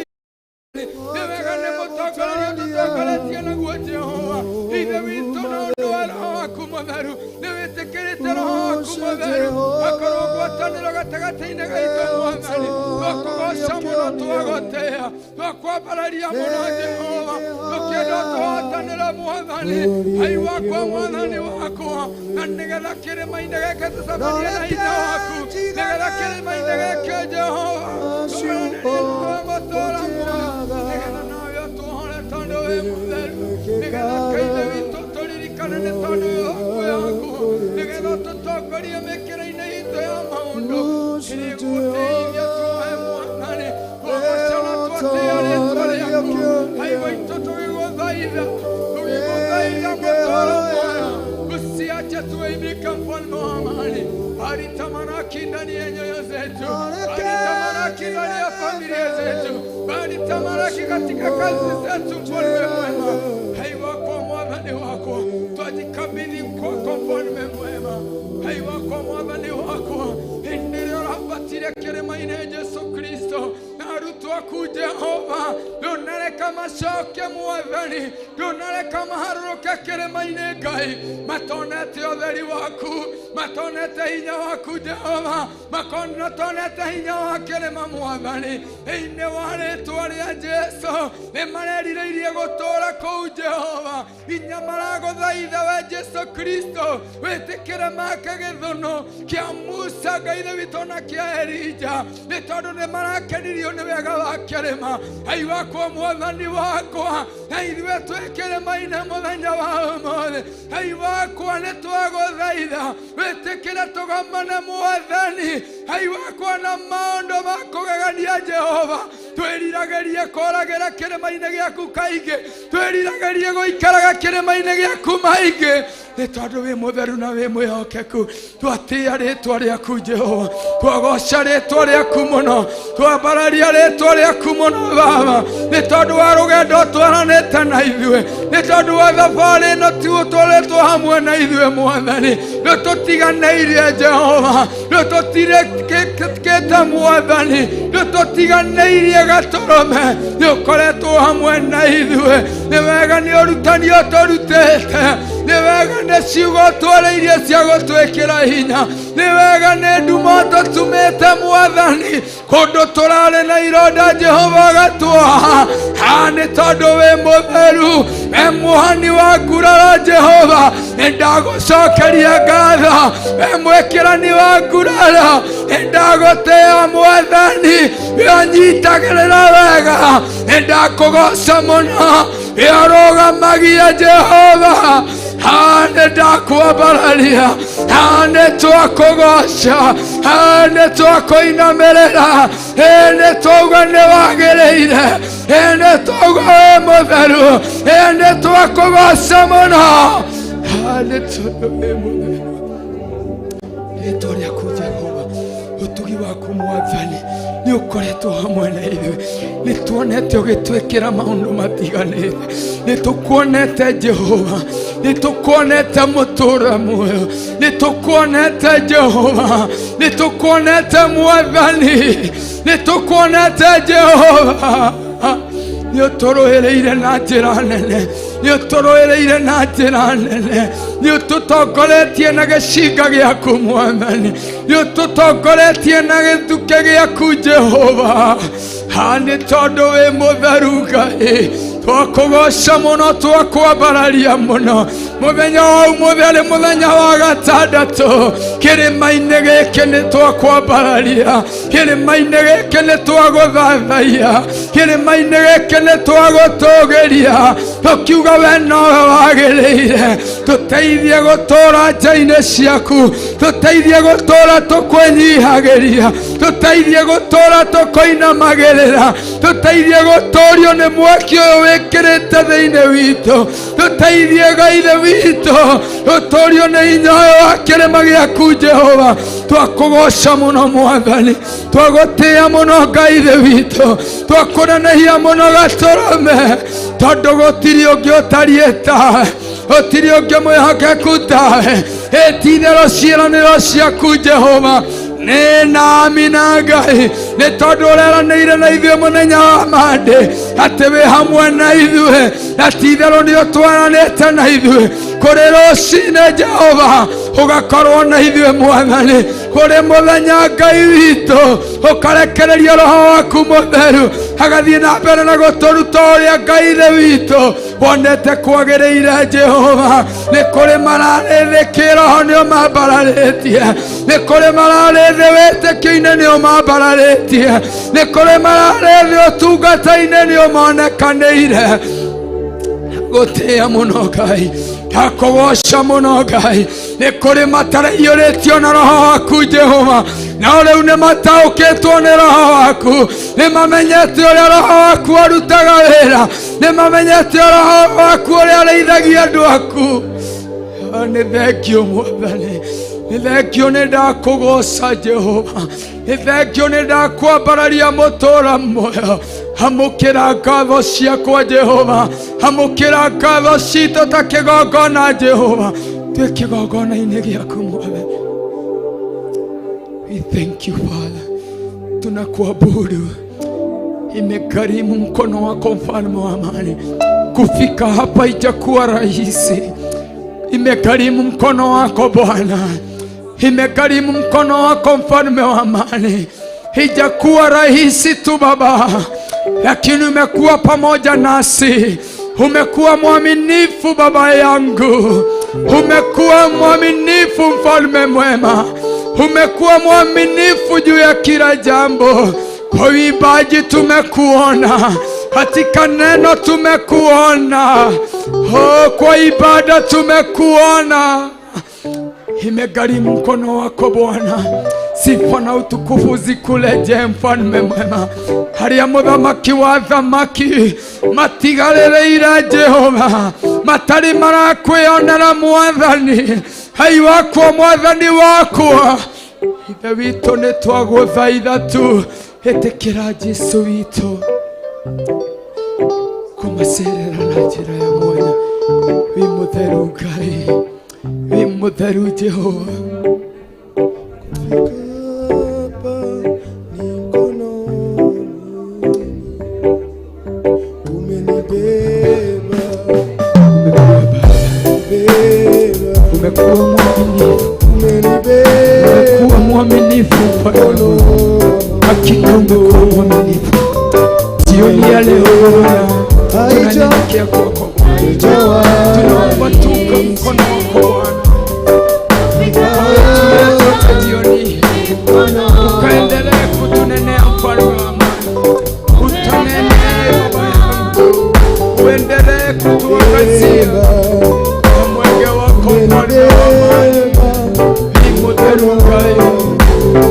nĩ wega nĩ mũtongoria tũtongoretie naguo Jehova ithe witũ na ũndũ wa roho waku mũtheru nĩ wĩtĩkĩrĩte roho waku Mũtheru akorwo ngwatanĩro gatagatĩ-inĩ gaitũ Mwathani. Twakũgoca mũno, twagũtĩĩa, twakwambararia mũno Jehova, tũkĩenda tũhotanĩre Mwathani. Hai wakwa, Mwathani wakwa, na nĩgetha kĩrĩma-inĩ gĩkĩ tũcemanie na hinya waku, nĩgetha kĩrĩma-inĩ gĩkĩ Jehova tũmeranĩrie nawe gũtũũra muoyo, nĩgetha nawe ũtũhore tondũ wĩ mũtheru, nĩgetha Ngai witũ tũririkane nĩ tondũ wĩ hakuhĩ yaku, nĩgetha tũtongorie mĩkĩra-inĩ itũ ya maũndũ ĩrĩa ĩgũtĩithia tuohe Mwathani. Twagocana, twatĩĩa rĩtwa rĩaku. Hai waitũ, tũgĩgũthaitha, tũgĩgũthaitha mũtũũro muoyo, usiache tuaibike, mfalme wa amani, bali tamalaki ndani ya nyoyo zetu, bali tamalaki ndani ya familia zetu, bali tamalaki katika kazi zetu, mfalme mwema. Hai wako, Mwathani wako, twajikabidhi kwako, mfalme mwema. Hai wako, Mwathani wakwa, hĩndĩ ĩrĩa ũrambatire kĩrĩma-inĩ Jesu Kristo na arutwo aku Jehova, ndũnareka macoke Mwathani, ndũnareka maharũrũke kĩrĩma-inĩ Ngai matonete ũtheri waku, matonete hinya waku Jehova, matonete hinya wa kĩrĩma Mwathani. Thĩinĩ wa rĩtwa rĩa Jesu, nĩ marerirĩirie gũtũũra kũu Jehova, inya maragũthaitha we Jesu Kristo wĩtĩkĩre make gĩthũnũ kĩa Musa Ngai ithe witũ na kĩa Elija, nĩ tondũ nĩ marakenirio nĩ wega wa kĩrĩma. Ai wakwa, Mwathani wakwa, na ithuĩ twĩ kĩrĩma-inĩ mũthenya wa ũmũthĩ, ai wakwa, nĩ twagũthaitha wĩtĩkĩre tũgomane Mwathani. Ai wakwa, na maũndũ ma kũgegania Jehova, twĩriragĩrie kũragĩra kĩrĩma-inĩ gĩaku kaingĩ, twĩriragĩrie gũikaraga kĩrĩma-inĩ gĩaku maingĩ, nĩ tondũ wĩ mũtheru na wĩ mwĩhokeku. Twatĩĩa rĩtwa rĩaku Jehova, twagoca rĩtwa rĩaku mũno, twambararia rĩtwa rĩaku mũno Baba, nĩ tondũ wa rũgendo twaranĩte na ithuĩ, nĩ tondũ wa thabarĩ ĩno tũtwarĩtwo hamwe na ithuĩ Mwathani. Ndũtũtiganĩirie Jehova, ndũtũtirĩkĩte Mwathani, ndũtũtiganĩirie gatũrũme, nĩ ũkoretwo hamwe na ithuĩ. Nĩ wega nĩ ũrutani ũtũrutĩte, nĩ wega nĩ ciugo twarĩirie cia gũtwĩkĩra hinya, nĩ wega nĩ nduma tũtumĩte Mwathani, kũndũ tũrarĩ na ironda Jehova agatuoha. Ha, nĩ tondũ wĩ mũtheru, we mũhani wa nguraro Jehova, nĩ ndagũcokeria ngatho. We mwĩkĩrani wa nguraro, nĩ ndagũtĩĩa Mwathani, we ũnyitagĩrĩra wega, nĩ ndakũgoca mũno, we ũrũgamagia Jehova. Ha, nĩ ndakwambararia. Ha, nĩ twakũgoca. Ha, nĩ twakũinamĩrĩra. Ĩ, nĩ twauga nĩ wagĩrĩire. Ĩ, nĩ twauga wĩ mũtheru. Ĩ, nĩ twakũgoca mũno. Ha, nĩ tondũ wĩ mũtheru, rĩtwa rĩaku Jehova, ũtugi waku Mwathani nĩ ũkoretwo hamwe na ithuĩ. Nĩ tuonete ũgĩtwĩkĩra maũndũ matiganĩte, nĩ tũkuonete Jehova, nĩ tũkuonete mũtũũra muoyo, nĩ tũkuonete Jehova, nĩ tũkuonete Mwathani, nĩ tũkuonete Jehova, nĩ ũtũrũĩrĩire na njĩra nene, nĩ ũtũrũĩrĩire na njĩra nene, nĩ ũtũtongoretie na gĩcinga gĩaku Mwathani, nĩ ũtũtongoretie na gĩthukĩ gĩaku Jehova. Ha, nĩ tondũ wĩ mũtheru Ngai, twakũgoca mũno, twakwambararia mũno. Mũthenya wa ũmũthĩ arĩ mũthenya wa gatandatũ kĩrĩma-inĩ gĩkĩ, nĩ twakwambararia kĩrĩma-inĩ gĩkĩ, nĩ twagũthathaiya kĩrĩma-inĩ gĩkĩ, nĩ twagũtũgĩria tũkiuga we nowe wagĩrĩire. Tũteithie gũtũũra nja-inĩ ciaku, tũteithie gũtũũra tũkwĩnyihagĩria, tũteithie gũtũũra tũkũinamagĩrĩra, tũteithie gũtũũrio nĩ mwaki ũyũ wĩkĩrĩte thĩinĩ witũ. Tũteithie Ngai ithe witũ, tũtũũrio nĩ hinya ũyũ wa kĩrĩma gĩaku Jehova. Twakũgoca mũno Mwathani, twagũtĩĩa mũno Ngai ithe witũ, twakũnenehia mũno gatũrũme, tondũ gũtirĩ ũngĩ ũtariĩ tawe, gũtirĩ ũngĩ mwĩhokeku tawe. Ĩtitherũ ciĩranĩro ciaku Jehova nĩ nami na Ngai, nĩ tondũ ũreranĩire na ithuĩ mũthenya wa mandĩ atĩ wĩ hamwe na ithuĩ, na ti-itherũ nĩ ũtwaranĩte na ithuĩ kũrĩ rũcinĩ Jehova. Ũgakorwo na ithuĩ Mwathani kũrĩ mũthenya Ngai witũ, ũkarekereria roho waku mũtheru agathiĩ na mbere na gũtũruta ũrĩa Ngai ithe witũ wonete kwagĩrĩire. Jehova, nĩ kũrĩ mararĩ thĩ kĩroho nĩo mambararĩtie, nĩ kũrĩ mararĩ thĩ wĩtĩkio-inĩ nĩo mambararĩtie, nĩ kũrĩ mararĩ thĩ ũtungata-inĩ nĩo monekanĩire. Gũtĩĩa mũno Ngai, ndakũgoca mũno Ngai. Nĩ kũrĩ mataraiyũrĩtio na roho waku Jehova, nao rĩu nĩ mataũkĩtwo nĩ roho waku, nĩ mamenyete ũrĩa roho waku arutaga wĩra, nĩ mamenyete roho waku ũrĩa arĩithagia andũ aku. Nĩ thengio Mwathani, nĩ thengio, nĩ ndakũgoca Jehova, nĩ thengio, nĩ ndakwambararia mũtũra muoyo. Amũkĩra ngatho ciakwa Jehova, amũkĩra ngatho citũ ta kĩgongona Jehova, twĩ kĩgongona-inĩ gĩaku Mwathani. We thank you Father, tunakuabudu. Imegharimu mkono wako mfalme wa amani kufika hapa, ijakuwa rahisi. Imegharimu mkono wako Bwana, imegharimu mkono wako mfalme wa amani. Ijakuwa rahisi tu Baba, lakini umekuwa pamoja nasi, umekuwa mwaminifu Baba yangu, umekuwa mwaminifu mfalme mwema, umekuwa mwaminifu juu ya kila jambo. Kwa uimbaji tumekuona, katika neno tumekuona, oh, kwa ibada tumekuona. Imegharimu mkono wako Bwana, sifa na utukufu zikurejee mfalme mwema. Haria muthamaki wa thamaki matigarĩrĩire Jehova, matarĩ marakwĩonera Mwathani, hai wakwa Mwathani wakwa, Ithe witũ, nĩ twagũthaitha tu, ĩtĩkĩra Jesu witũ kũmacerera na njĩra ya mwanya. Wĩ mũtheru Ngai, wĩ mũtheru Jehova. Hapa ni mkononi, umenibeba, beba, Umekuwa mwaminifu, umenibeba umekuwa mwaminifu mfalme mwema. Hakika umekuwa mwaminifu. Jioni ya leo Bwana, tunanyenyekea kwako Bwana, tunaomba tuka mkono wako Bwana, tulete jioni hii, ukaendelee kutunenea mfalme wa amani, utunenee Baba yangu, uendelee kutuangazia na mwenge wako mfalme wa amani. Wĩ mũtheru Ngai,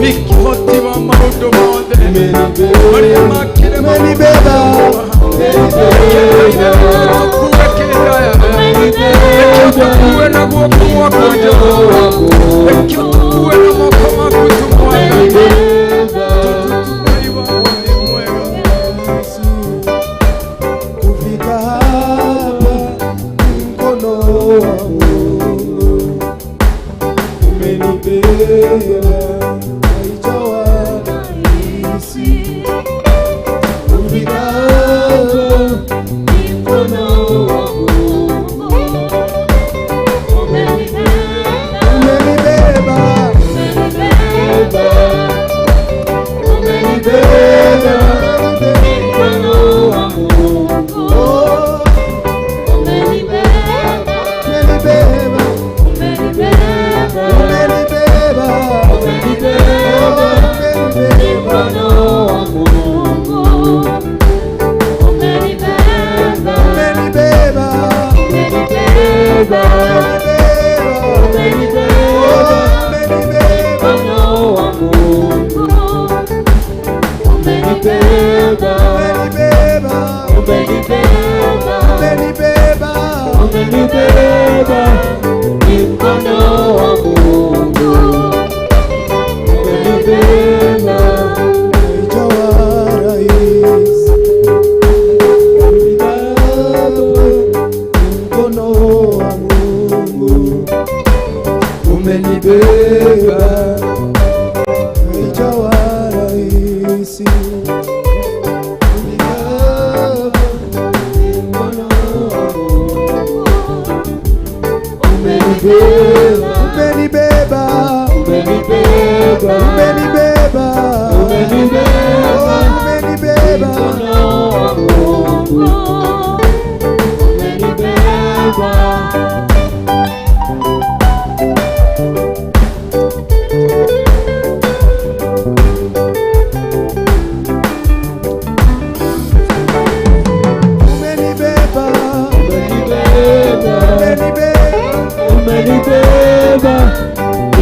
wĩ kĩhoti wa maũndũ mothe marĩa makĩrĩ. Tũkuue kĩraya, reke tũkuue na guoko gwaku Jehova, reke tũkuue na moko maku tu Mwathani, tondũ tu Ngai wakwa nĩ mwega. Kufika hapa ni mkono wa Mungu, umenibeba, haijawa rahisi. Kufika hapa ni mkono wa Mungu, umenibeba, umenibeba, oh, umenibeba, umenibeba, oh, umenibeba, umenibeba, oh, umenibeba, umenibeba, umenibeba, Umenibeba ni mkono wa Mungu, umenibeba. Haijawa rahisi. Hapa ni mkono wa Mungu, umenibeba, haijawa rahisi. Hapa ni mkono wa Mungu, umenibeba, umenibeba.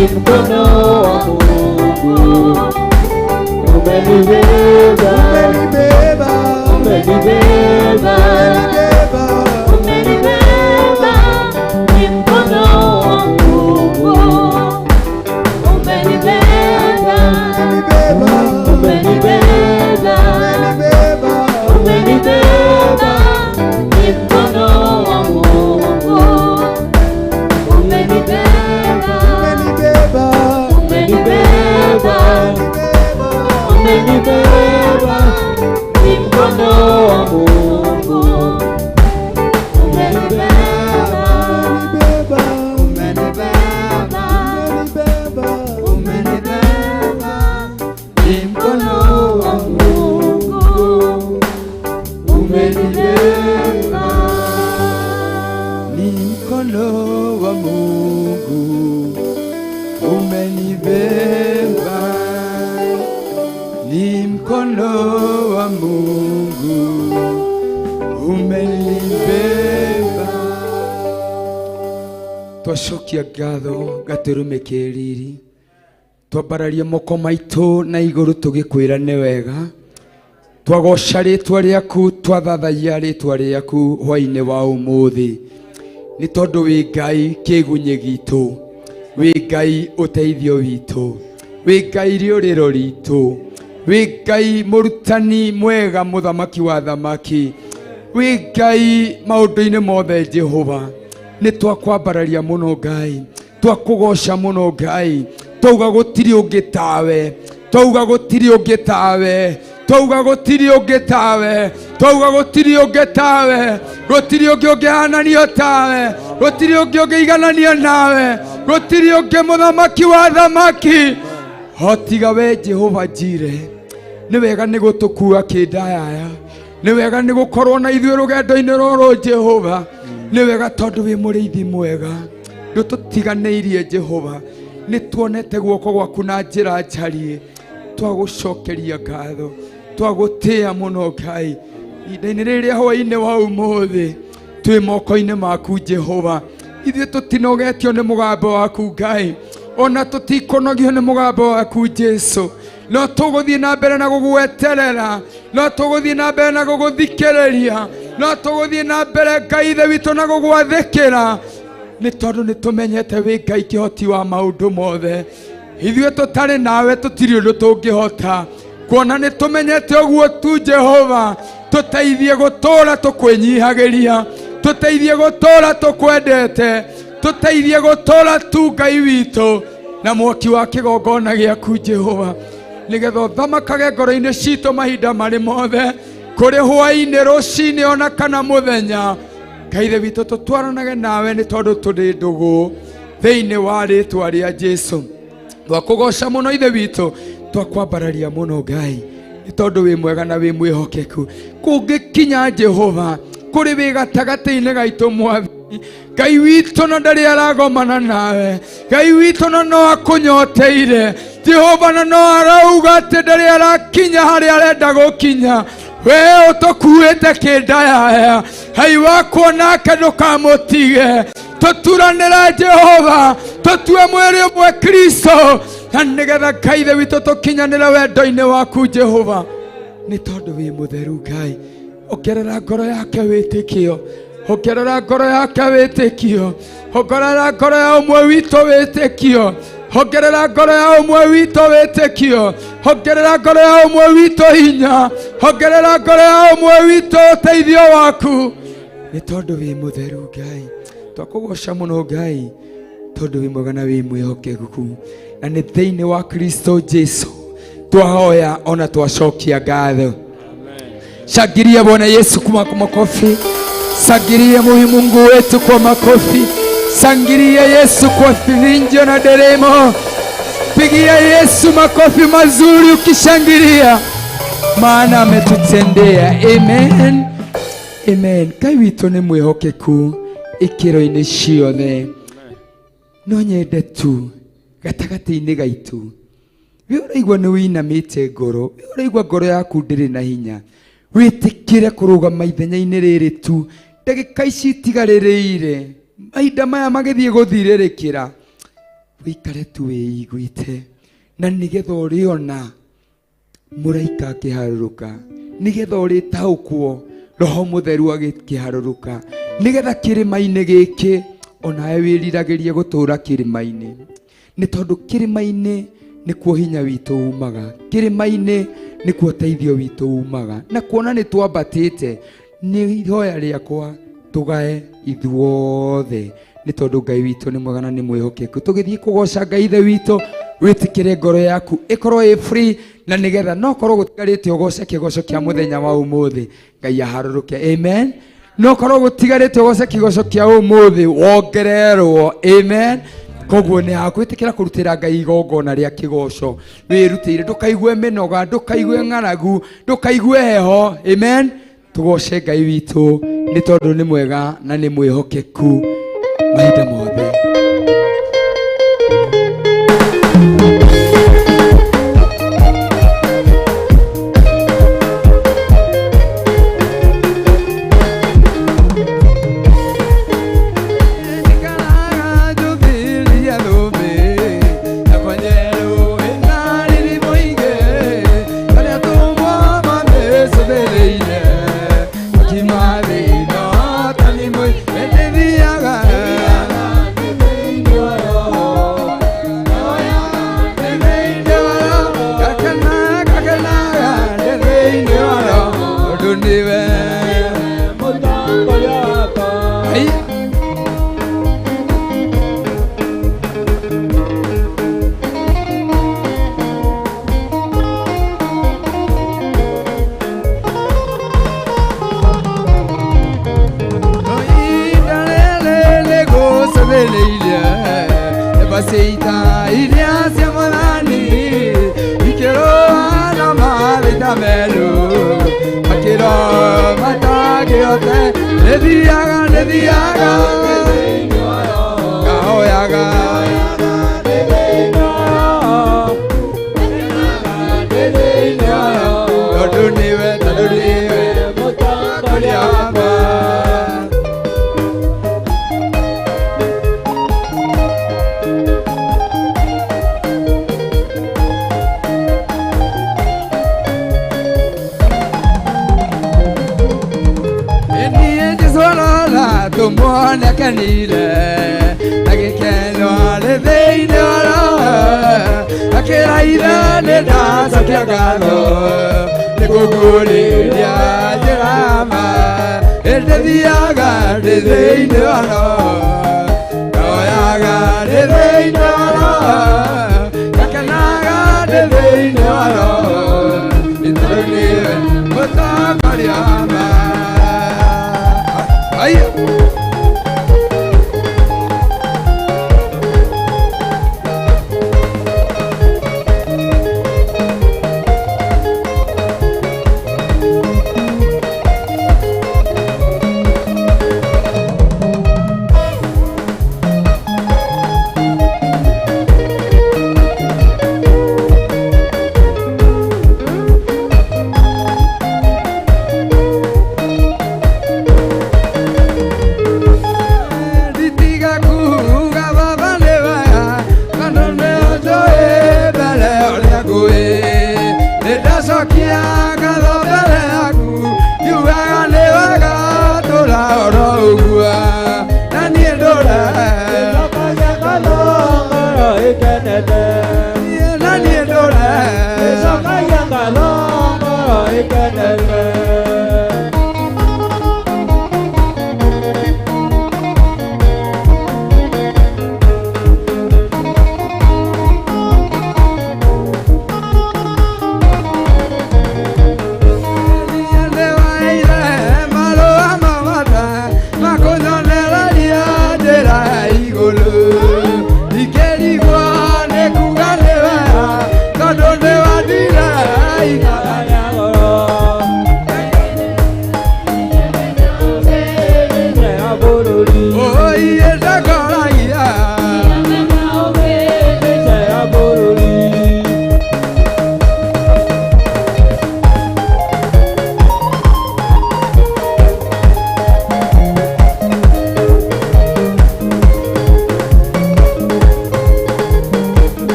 Ni mkono wa Mungu umenibeba, Umenibeba, umenibeba, umenibeba, Umenibeba, ni mkono wa Mungu. Umenibeba, umenibeba, umenibeba, umenibeba, umenibeba, ni mkono wa Mungu. Umenibeba, umenibeba, umenibeba, umenibeba, ni mkono wa Mungu umenibeba, umenibeba, umenibeba, umenibeba, umenibeba, Ni mkono wa Mungu umenibeba. Ni mkono wa Mungu umenibeba, ni mkono wa Mungu umenibeba. Twacokia ngatho gatũrũme ke riri, twambararia moko maitũ na igũrũ tũgĩkwĩra nĩ wega, twagoca rĩtwa rĩaku, twathathaiya rĩtwa rĩaku hwainĩ wa ũmũthĩ, nĩ tondũ wĩ Ngai kĩgunyĩ gitũ, wĩ Ngai ũteithio witũ, wĩ Ngai rĩũrĩro ritũ, wĩ Ngai mũrutani mwega, mũthamaki wa thamaki, wĩ Ngai maũndũ-inĩ mothe. Jehova, nĩ twakwambararia mũno Ngai, twakũgoca mũno Ngai, twauga gũtirĩ ũngĩ tawe, twauga gũtirĩ ũngĩ tawe, twauga gũtirĩ ũngĩ tawe, twauga gũtirĩ ũngĩ tawe, gũtirĩ ũngĩ ũngĩhananio tawe, gũtirĩ ũngĩ ũngĩigananio nawe, gũtirĩ ũngĩ mũthamaki wa thamaki hotiga we Jehova Jire. Nĩ wega nĩ gũtũkua kĩndayaya, nĩ wega nĩ gũkorwo na ithuĩ rũgendo-inĩ rũrũ Jehova, nĩ wega tondũ wĩ mũrĩithi mwega, ndũtũtiganĩirie Jehova, nĩ tuonete guoko gwaku na njĩra njariĩ, twagũcokeria ngatho, twagũtĩĩa mũno Ngai, ihinda-inĩ rĩrĩ rĩa hwaĩ-inĩ wa ũmũthĩ twĩ moko-inĩ maku Jehova, ithuĩ tũtinogetio nĩ mũgambo waku Ngai, ona tũtikũnogio nĩ mũgambo waku Jesu, no tũgũthiĩ na mbere na gũgweterera, no tũgũthiĩ na mbere na gũgũthikĩrĩria, no tũgũthiĩ na mbere Ngai ithe witũ na gũgwathĩkĩra, nĩ tondũ nĩ tũmenyete wĩ Ngai kĩhoti wa maũndũ mothe. Ithuĩ tũtarĩ nawe tũtirĩ ũndũ tũngĩhota, kuona nĩ tũmenyete ũguo tu Jehova, tũteithie gũtũũra tũkwĩnyihagĩria, tũteithie gũtũũra tũkwendete, tũteithie gũtũũra tu Ngai witũ na mwaki wa kĩgongona gĩaku Jehova, nĩgetha ũthamakage ngoro-inĩ citũ mahinda marĩ mothe, kũrĩ hwaĩ-inĩ, rũcinĩ ona kana mũthenya. Ngai ithe witũ, tũtwaranage nawe nĩ tondũ tũrĩ ndũgũ, thĩinĩ wa rĩtwa rĩa Jesu. Twakũgoca mũno ithe witũ, twakwambararia mũno Ngai, nĩ tondũ wĩ mwega na wĩ mwĩhokeku. Kũngĩkinya Jehova kũrĩ wĩ gatagatĩ-inĩ gaitũ mwathani Ngai witũ, na ndarĩ aragomana nawe Ngai witũ, na no akũnyoteire Jehova, na no arauga atĩ ndarĩ arakinya harĩa arenda gũkinya. We ũtũkuĩte kĩndayaya, hai wakwo nake ndũkamũtige, tũturanĩre Jehova, tũtue mwĩrĩ ũmwe Kristo, na nĩgetha Ngai ithe witũ tũkinyanĩre wendo-inĩ waku Jehova, nĩ tondũ wĩ mũtheru Ngai. Ongerera ngoro yake wĩtĩkio, ongerera ngoro yake wĩtĩkio, ongerera ngoro ya ũmwe witũ wĩtĩkio, ongerera ngoro ya ũmwe witũ wĩtĩkio, ongerera ngoro ya ũmwe witũ hinya, ongerera ngoro ya ũmwe witũ ũteithio waku, nĩ tondũ wĩ mũtheru Ngai. Twakũgoca mũno Ngai, tondũ wĩ mwega na wĩ mwĩhokeku, na nĩ thĩinĩ wa Kristo Jesu twahoya ona twacokia ngatho. Shangilia Bwana Yesu kwa makofi. Shangilia huyu Mungu wetu kwa makofi. Shangilia Yesu kwa firinjo na nderemo. Pigia Yesu makofi mazuri ukishangilia, maana ametutendea. Amen. Amen. Ngai witũ nĩ mwĩhokeku ikĩro-inĩ ciothe. No nyende tu gatagatĩ-inĩ gaitũ, we ũraigua nĩ wĩinamĩte ngoro, we ũraigua ngoro yaku ndĩrĩ na hinya, wĩtĩkĩre kũrũgama ithenya-inĩ rĩrĩ tu ndagĩka ici itigarĩrĩire, mahinda maya magĩthiĩ gũthirĩrĩkĩra, Wĩikare tu wĩiguĩte na nĩgetha ũrĩona mũraika akĩharũrũka, nĩgetha ũrĩtaũkwo roho mũtheru agĩkĩharũrũka, nĩgetha kĩrĩma-inĩ gĩkĩ onawe wĩriragĩrie gũtũũra kĩrĩma-inĩ, nĩ tondũ kĩrĩma-inĩ nĩkuo hinya witũ umaga, kĩrĩma-inĩ nĩkuo ũteithio witũ umaga. Na kuona nĩ twambatĩte, nĩ ihoya rĩakwa tũgae ithuothe, nĩ tondũ Ngai witũ nĩ mwega na nĩ mwĩhokeku. Tũgĩthiĩ kũgoca Ngai ithe witũ, wĩtĩkĩre ngoro yaku ĩkorwo ĩ free, na nĩgetha no korwo gũtigarĩte ũgoce kĩgoco kĩa mũthenya wa ũmũthĩ, Ngai aharũrũke. Amen. No korwo gũtigarĩte ũgoce kĩgoco kĩa ũmũthĩ wongererwo. Amen. Koguo nĩ hakwĩtĩkĩra kũrutĩra Ngai igongona rĩa kĩgoco wĩrutĩire, ndũkaigue mĩnoga, ndũkaigue ng'aragu, ndũkaigue heho. Amen. Tũgoce Ngai witũ nĩ tondũ nĩ mwega na nĩ mwĩhokeku mahinda mothe.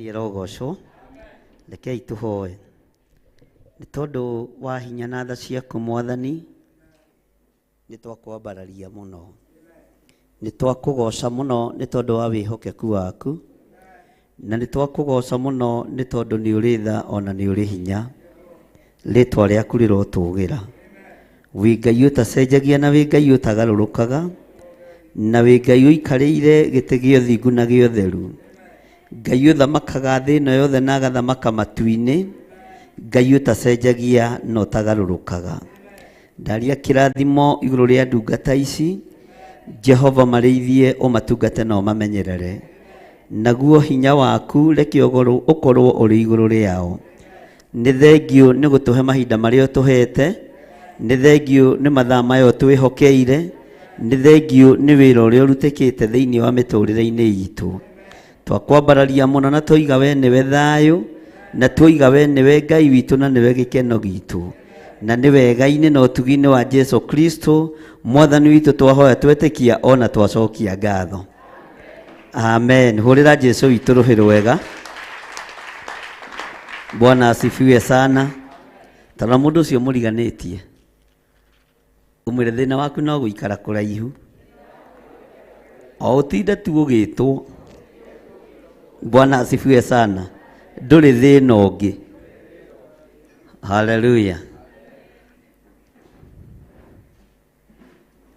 Mwathani arogocwo. Rekei tũhoe. Nĩ tondũ wa hinya na tha ciaku Mwathani, nĩ twakwambararia mũno. Nĩ twakũgoca mũno nĩ tondũ wa wĩhokeku waku. Na nĩ twakũgoca mũno nĩ tondũ nĩ ũrĩ tha ona nĩ ũrĩ hinya. Rĩtwa rĩaku rĩrotũgĩra. Wĩ Ngai ũtacenjagia na wĩ Ngai ũtagarũrũkaga, na wĩ Ngai ũikarĩire gĩtĩ gĩa ũthingu na gĩa ũtheru. Ngai ũthamakaga thĩ ĩno yothe na agathamaka matu-inĩ, Ngai ũtacenjagia na ũtagarũrũkaga. Ndaria kĩrathimo igũrũ rĩa ndungata ici, Jehova marĩithie ũmatungate na ũmamenyerere. Naguo hinya waku reke ũkorwo ũrĩ igũrũ rĩao. Nĩ thengiũ nĩ gũtũhe mahinda marĩa ũtũhete, nĩ thengiũ nĩ mathaa maya ũtwĩhokeire, nĩ thengiũ nĩ wĩra ũrĩa ũrutĩkĩte thĩinĩ wa mĩtũrĩre-inĩ itũ. Twakwambararia mũno na twoiga we nĩwe thayũ, na twoiga we nĩwe Ngai witũ na nĩwe gĩkeno gitũ. Na nĩ wega-inĩ na ũtugi-inĩ wa Jesu Kristo Mwathani witũ twahoya twetĩkia ona twacokia ngatho. Amen. Hũrĩra Jesu witũ rũhĩ rwega. Bwana asifiwe sana. Tarora mũndũ ũcio mũriganĩtie, ũmwĩre thĩna waku no gũikara kũraihu, o ũtinde tu ũgĩtwo. Bwana asifiwe sana. Ndũrĩ thĩna ũngĩ. Haleluya.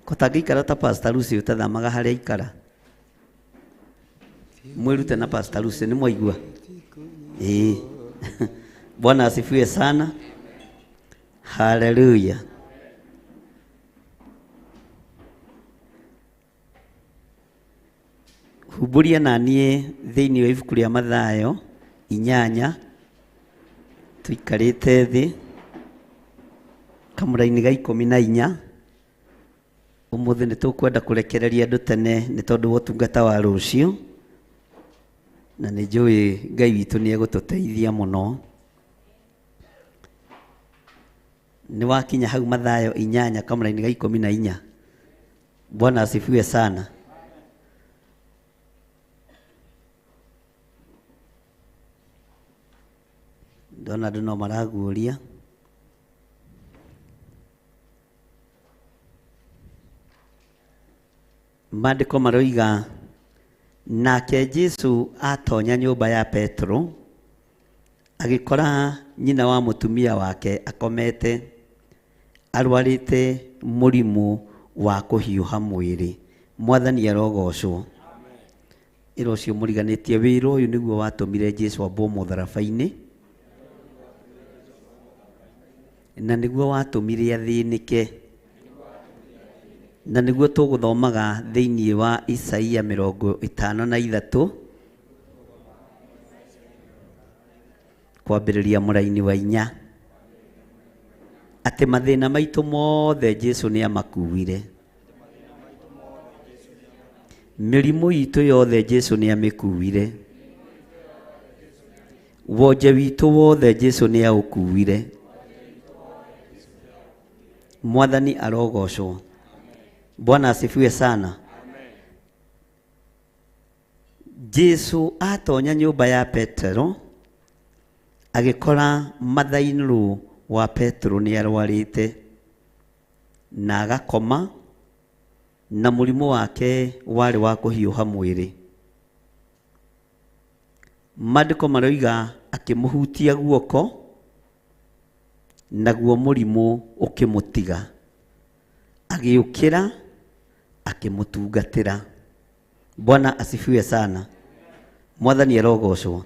Kũtangĩikara ta Pastor Lucy ũtathamaga harĩa aikara. Mwĩrute na Pastor Lucy nĩ mwaigua? Ĩĩ. Bwana asifiwe sana. Haleluya. Humbũria na niĩ thĩinĩ wa ibuku rĩa Mathayo 8 tũikarĩte thĩ kamũra-inĩ ga 14. Ũmũthĩ nĩ tũkwenda kũrekereria andũ tene nĩ tondũ wa ũtungata wa rũciũ, na nĩ njũĩ Ngai witũ nĩ egũtũteithia mũno. Nĩ wakinya hau Mathayo 8 kamũra-inĩ ga 14. Bwana asifiwe sana. Ndona andũ no maraguũria. Maandĩko maroiga nake Jesu atonya nyũmba ya Petro, agĩkora nyina wa mũtumia wake akomete arwarĩte mũrimũ wa kũhiũha mwĩrĩ. Mwathani arogocwo. Ĩra ũcio mũriganĩtie wĩra ũyũ nĩguo watũmire Jesu ambwo mũtharaba-inĩ, na nĩguo watũmire athĩnĩke, na nĩguo tũgũthomaga thĩinĩ wa Isaia 53 kwambĩrĩria mũraini wa 4, atĩ mathĩna maitũ mothe Jesu nĩ amakuire, mĩrimũ itũ yothe Jesu nĩ amĩkuire, wonje witũ wothe Jesu nĩ aũkuire. Mwathani arogocwo. Bwana asifiwe sana. Jesu atonya nyũmba ya Petero, agĩkora mathainũ wa Petero nĩ arwarĩte na agakoma, na mũrimũ wake warĩ wa kũhiũha mwĩrĩ. Maandĩko maroiga akĩmũhutia guoko, naguo mũrimũ ũkĩmũtiga. Agĩũkĩra akĩmũtungatĩra. Bwana asifiwe sana. Mwathani arogocwo.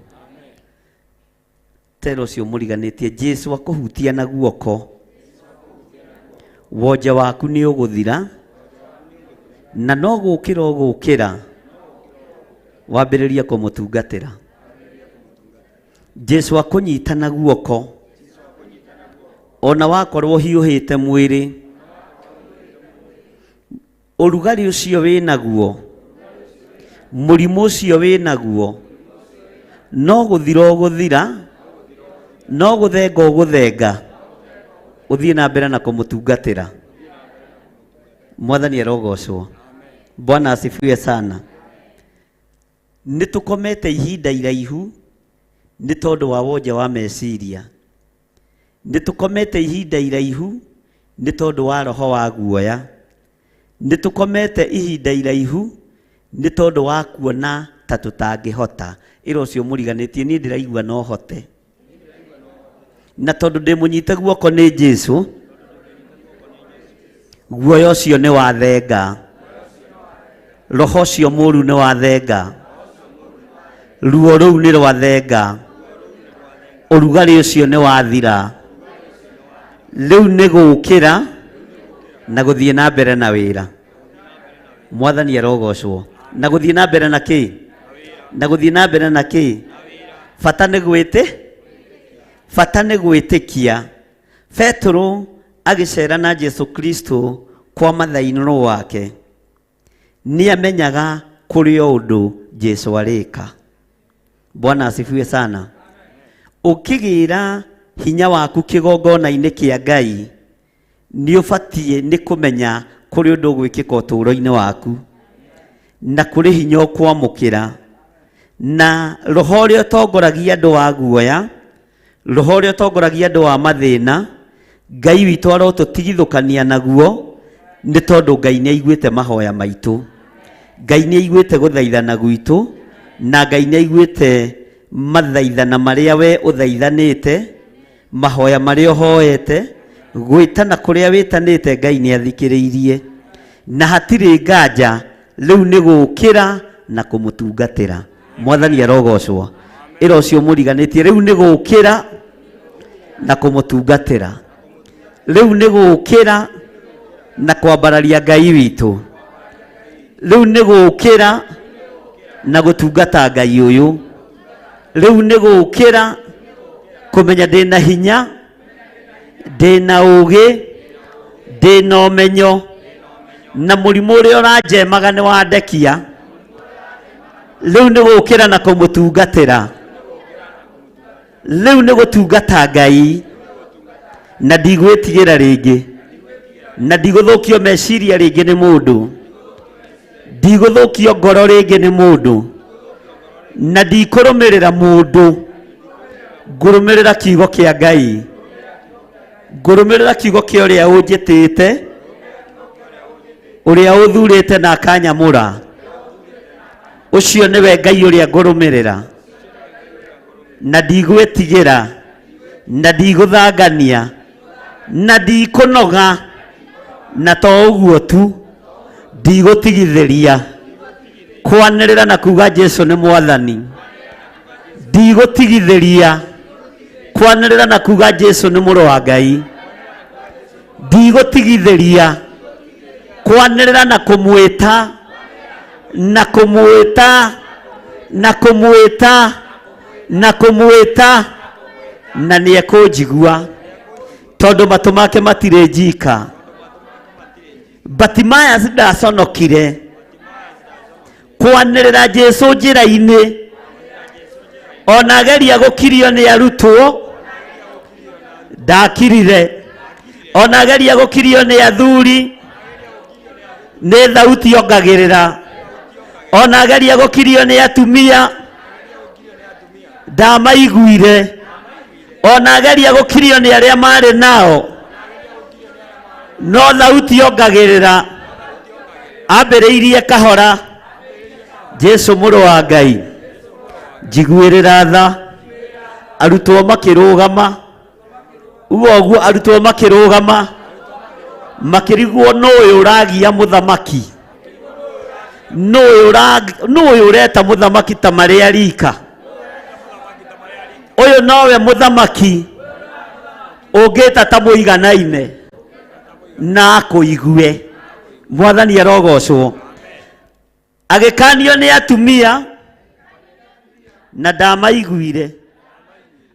Tera ũcio mũriganĩtie Jesu akũhutia na guoko, wonje waku nĩ ũgũthira, na no gũkĩra ũgũkĩra wambĩrĩrie kũmũtungatĩra. Jesu akũnyita na guoko, ona wakorwo hiũhĩte mwĩrĩ, ũrugarĩ ũcio wĩnaguo, mũrimũ ũcio wĩnaguo, no gũthira ũgũthira, no gũthenga ũgũthenga, ũthiĩ na mbere na kũmũtungatĩra. Mwathani arogocwo. Bwana asifiwe sana. Nĩ tũkomete ihinda iraihu Nĩ tondũ wa wonje wa meciria. Nĩ tũkomete ihinda iraihu nĩ tondũ wa roho wa guoya. Nĩ tũkomete ihinda iraihu nĩ tondũ wa kuona ta tũtangĩhota. Ĩra ũcio mũriganĩtie niĩ ndĩraigua no hote. Na tondũ ndĩmũnyite guoko nĩ Jesũ, guoya ũcio nĩ wathenga, roho ũcio mũru nĩ wathenga, ruo rũu nĩ rwathenga, ũrugarĩ ũcio nĩ wathira. Rĩu nĩ gũkĩra na gũthiĩ na mbere na wĩra. Mwathani arogocwo. Na gũthiĩ na mbere na kĩ? Na gũthiĩ na mbere na kĩ? Bata nĩ gwĩtĩ, bata nĩ gwĩtĩkia. Petero agĩcera na Jesu Kristo kwa mathainĩ wake, nĩ amenyaga kũrĩ o ũndũ Jesu arĩka. Bwana asifiwe sana. Ũkĩgĩra hinya waku kĩgongona-inĩ kĩa Ngai, nĩ ũbatiĩ nĩ kũmenya kũrĩ ũndũ ũgwĩkĩka ũtũũro-inĩ waku, na kũrĩ hinya ũkwamũkĩra, na roho ũrĩa ũtongoragia andũ wa guoya, roho ũrĩa ũtongoragia andũ wa mathĩna, Ngai witũ arotũtigithũkania naguo, nĩ tondũ Ngai nĩ aiguĩte mahoya maitũ, Ngai nĩ aiguĩte gũthaithana gwitũ, na Ngai nĩ aiguĩte mathaithana marĩa we ũthaithanĩte, mahoya marĩa ũhoete, gwĩtana kũrĩa wĩtanĩte, Ngai nĩ athikĩrĩirie. Na hatirĩ nganja rĩu nĩ gũkĩra na kũmũtungatĩra. Mwathani arogocwo. Ĩra ũcio mũriganĩtie rĩu nĩ gũkĩra na kũmũtungatĩra. Rĩu nĩ gũkĩra na kwambararia Ngai witũ. Rĩu nĩ gũkĩra na gũtungata Ngai ũyũ. Rĩu nĩ gũkĩra kũmenya ndĩna hinya, ndĩna ũgĩ, ndĩna ũmenyo, na mũrimũ ũrĩa ũranjemaga nĩ wandekia. Rĩu nĩ gũkĩra na kũmũtungatĩra. Rĩu nĩ gũtungata Ngai, na ndigwĩtigĩra rĩngĩ, na ndigũthũkio meciria rĩngĩ nĩ mũndũ, ndigũthũkio ngoro rĩngĩ nĩ mũndũ, na ndikũrũmĩrĩra mũndũ, ngũrũmĩrĩra kiugo kĩa Ngai, ngũrũmĩrĩra kiugo kĩa ũrĩa ũnjĩtĩte, ũrĩa ũthurĩte na akanyamũra. Ũcio nĩwe Ngai ũrĩa ngũrũmĩrĩra, na ndigwĩtigĩra, na ndigũthangania, na ndikũnoga, na to ũguo tu, ndigũtigithĩria kwanĩrĩra na kuga Jesu nĩ Mwathani. Ndigũtigithĩria kwanĩrĩra na kuga Jesu nĩ mũrũ wa Ngai. Ndigũtigithĩria kwanĩrĩra na kũmwĩta, na kũmwĩta, na kũmwĩta, na kũmwĩta, na nĩ ekũnjigua, tondũ matũ make matirĩ njika. Bartimaeus ndaconokire kwanĩrĩra Jesu njĩra-inĩ, ona ageria gũkirio nĩ arutwo ndakirire, ona ageria gũkirio nĩ athuri nĩ thauti ongagĩrĩra, ona ageria gũkirio nĩ atumia ndamaiguire, ona ageria gũkirio nĩ arĩa marĩ nao no thauti ongagĩrĩra. Ambĩrĩirie kahora, Jesu mũrũ wa Ngai njiguĩrĩra tha. Arutwo makĩrũgama, uga ũguo, arutwo makĩrũgama makĩrigwo nũ ũyũ ũragia mũthamaki, nũ ũyũ ũreta mũthamaki ta marĩa rika, ũyũ nowe mũthamaki ũngĩta ta mũiganaine na akũigue. Mwathani arogocwo. Agĩkanio nĩ atumia na ndamaiguire.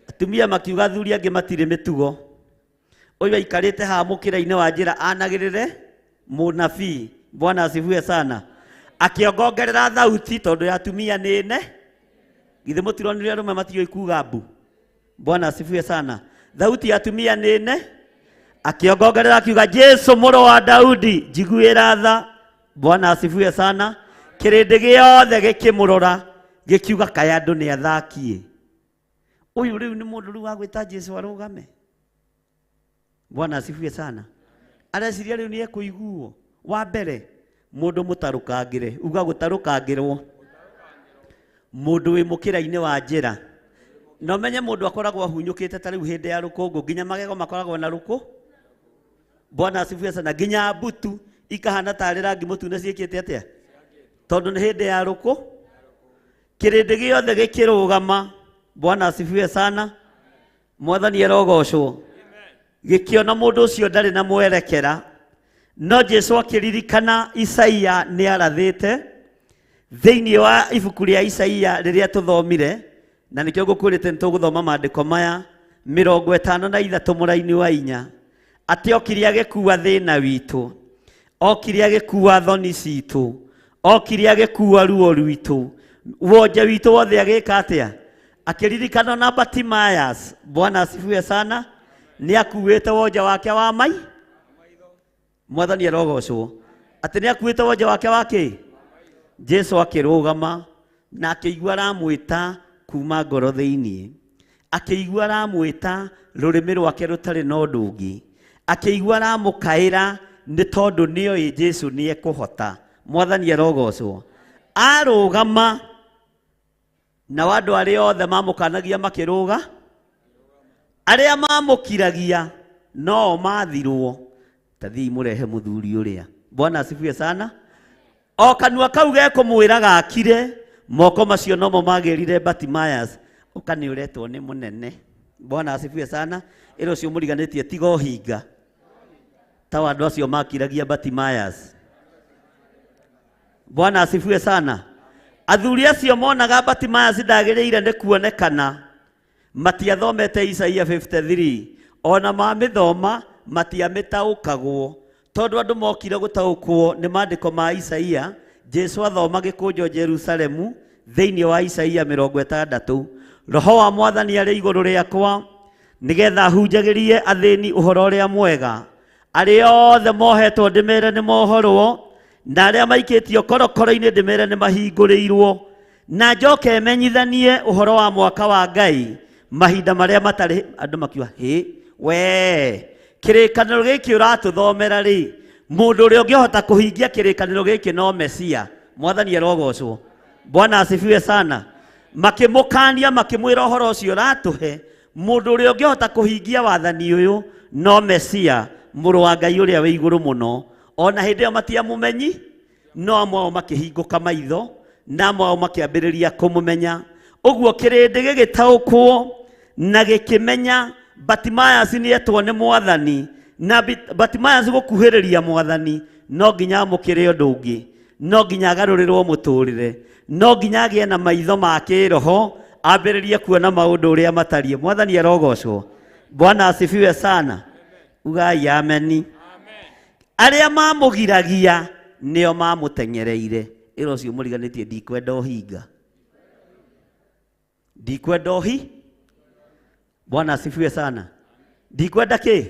Atumia makiuga athuri angĩ matirĩ mĩtugo. Ũyũ aikarĩte haha mũkĩra-inĩ wa njĩra anagĩrĩre mũnabii. Bwana asifiwe sana. Akĩongongerera thauti tondũ ya atumia nĩ ne. Githĩ mũtironire arũme matiũĩ kuga mbu? Bwana asifiwe sana. Thauti ya atumia nĩ ne. Akĩongongerera akiuga Jesu mũrũ wa Daudi njiguĩra tha. Bwana asifiwe sana. Kĩrĩndĩ gĩothe gĩkĩmũrora gĩkiuga kaĩ andũ nĩ athakie. Ũyũ rĩu nĩ mũndũ rĩu wa gwĩta Jesu arũgame. Bwana asifiwe sana. Areciria rĩu nĩ ekũiguo. Wa mbere mũndũ mũtarũkangĩre, uga gũtarũkangĩrwo, mũndũ wĩ mũkĩra-inĩ wa njĩra. Na ũmenye mũndũ akoragwo ahunyũkĩte ta rĩu hĩndĩ ya rũkũngũ, nginya magego makoragwo na rũkũ. Bwana asifiwe sana. Nginya mbutu ikahana tarĩ rangi mũtune ciĩkĩte atĩa? Tondũ nĩ hĩndĩ ya rũkũ. Kĩrĩndĩ gĩothe gĩkĩrũgama. Bwana asifiwe sana. Mwathani arogocwo. Gĩkĩona mũndũ ũcio ndarĩ na mwerekera, no Jesu akĩririkana Isaia nĩ arathĩte thĩinĩ wa ibuku rĩa Isaia rĩrĩa tũthomire, na nĩkĩo ngũkwĩrĩte nĩ tũgũthoma maandĩko maya 53 mũraini wa 4, atĩ okire agĩkua thĩna witũ, okire agĩkua thoni citũ, okire agĩkua ruo rwitũ, wonje witũ wothe agĩka atĩa? Akĩririkana na Bartimaeus. Bwana asifiwe sana. Nĩ akuĩte wonje wake wa mai. Mwathani arogocwo. Atĩ nĩ akuĩte wonje wake wa kĩ? Jesu akĩrũgama na akĩigua aramwĩta kuma ngoro thĩinĩ, akĩigua aramwĩta rũrĩmĩ rwake rũtarĩ na ũndũ ũngĩ, akĩigua aramũkaĩra nĩ tondũ nĩoĩ Jesu nĩ ekũhota. Mwathani arogocwo. Arũgama nao andũ arĩa othe mamũkanagia makĩrũga, arĩa mamũkiragia no mathirwo. Tathii mũrehe mũthuri ũrĩa. Bwana asifiwe sana. O kanua kau gekũmwĩra gakire, moko macio nomo magĩrire Bartimaeus, ũka nĩ ũretwo nĩ mũnene. Bwana asifiwe sana. Ĩra ũcio mũriganĩtie tiga ũhinga ta andũ acio makiragia Bartimaeus. Bwana asifiwe sana. Athuri acio monaga Bartimaeus ndagĩrĩire nĩ kuonekana, matiathomete Isaia 53, ona mamĩthoma matiamĩtaũkagwo, tondũ andũ mokire gũtaũkwo nĩ maandĩko ma Isaia. Jesu athoma gĩkũnjo Jerusalemu thĩinĩ wa Isaia 60, Roho wa Mwathani arĩ igũrũ rĩakwa nĩgetha hunjagĩrie athĩni ũhoro ũrĩa mwega, arĩa othe mohetwo ndĩmere nĩ mohorwo, na arĩa maikĩtio korokoro-inĩ ndĩmere nĩ mahingũrĩirwo, na njoke menyithanie ũhoro wa mwaka wa Ngai mahinda marĩa matarĩ. Andũ makiuga hĩ we, kĩrĩkanĩro gĩkĩ ũratũthomera rĩ, mũndũ ũrĩa ũngĩhota kũhingia kĩrĩkanĩro gĩkĩ no Mesia. Mwathani arogocwo. Bwana asifiwe sana. Makĩmũkania makĩmwĩra ũhoro ũcio ũratũhe, mũndũ ũrĩa ũngĩhota kũhingia wathani ũyũ no Mesia, mũrũ wa Ngai ũrĩa wĩ igũrũ mũno. Ona hĩndĩ ĩyo matiamũmenyi, no amwe ao makĩhingũka maitho, na amwe ao makĩambĩrĩria kũmũmenya. Ũguo kĩrĩndĩ gĩgĩtaũkwo na gĩkĩmenya Bartimaeus nĩ etwo nĩ Mwathani, na Bartimaeus gũkuhĩrĩria Mwathani no nginya amũkĩre ũndũ ũngĩ, no nginya agarũrĩrwo mũtũrĩre, no nginya agĩe na maitho ma kĩroho, ambĩrĩrie kuona maũndũ ũrĩa matariĩ. Mwathani arogocwo. Bwana asifiwe sana. Ugai ameni. Arĩa mamũgiragia nĩo mamũteng'ereire. Ĩra ũcio mũriganĩtie ndikwenda ũhinga, ndikwenda ũhi. Bwana asifiwe sana. Ndikwenda kĩ?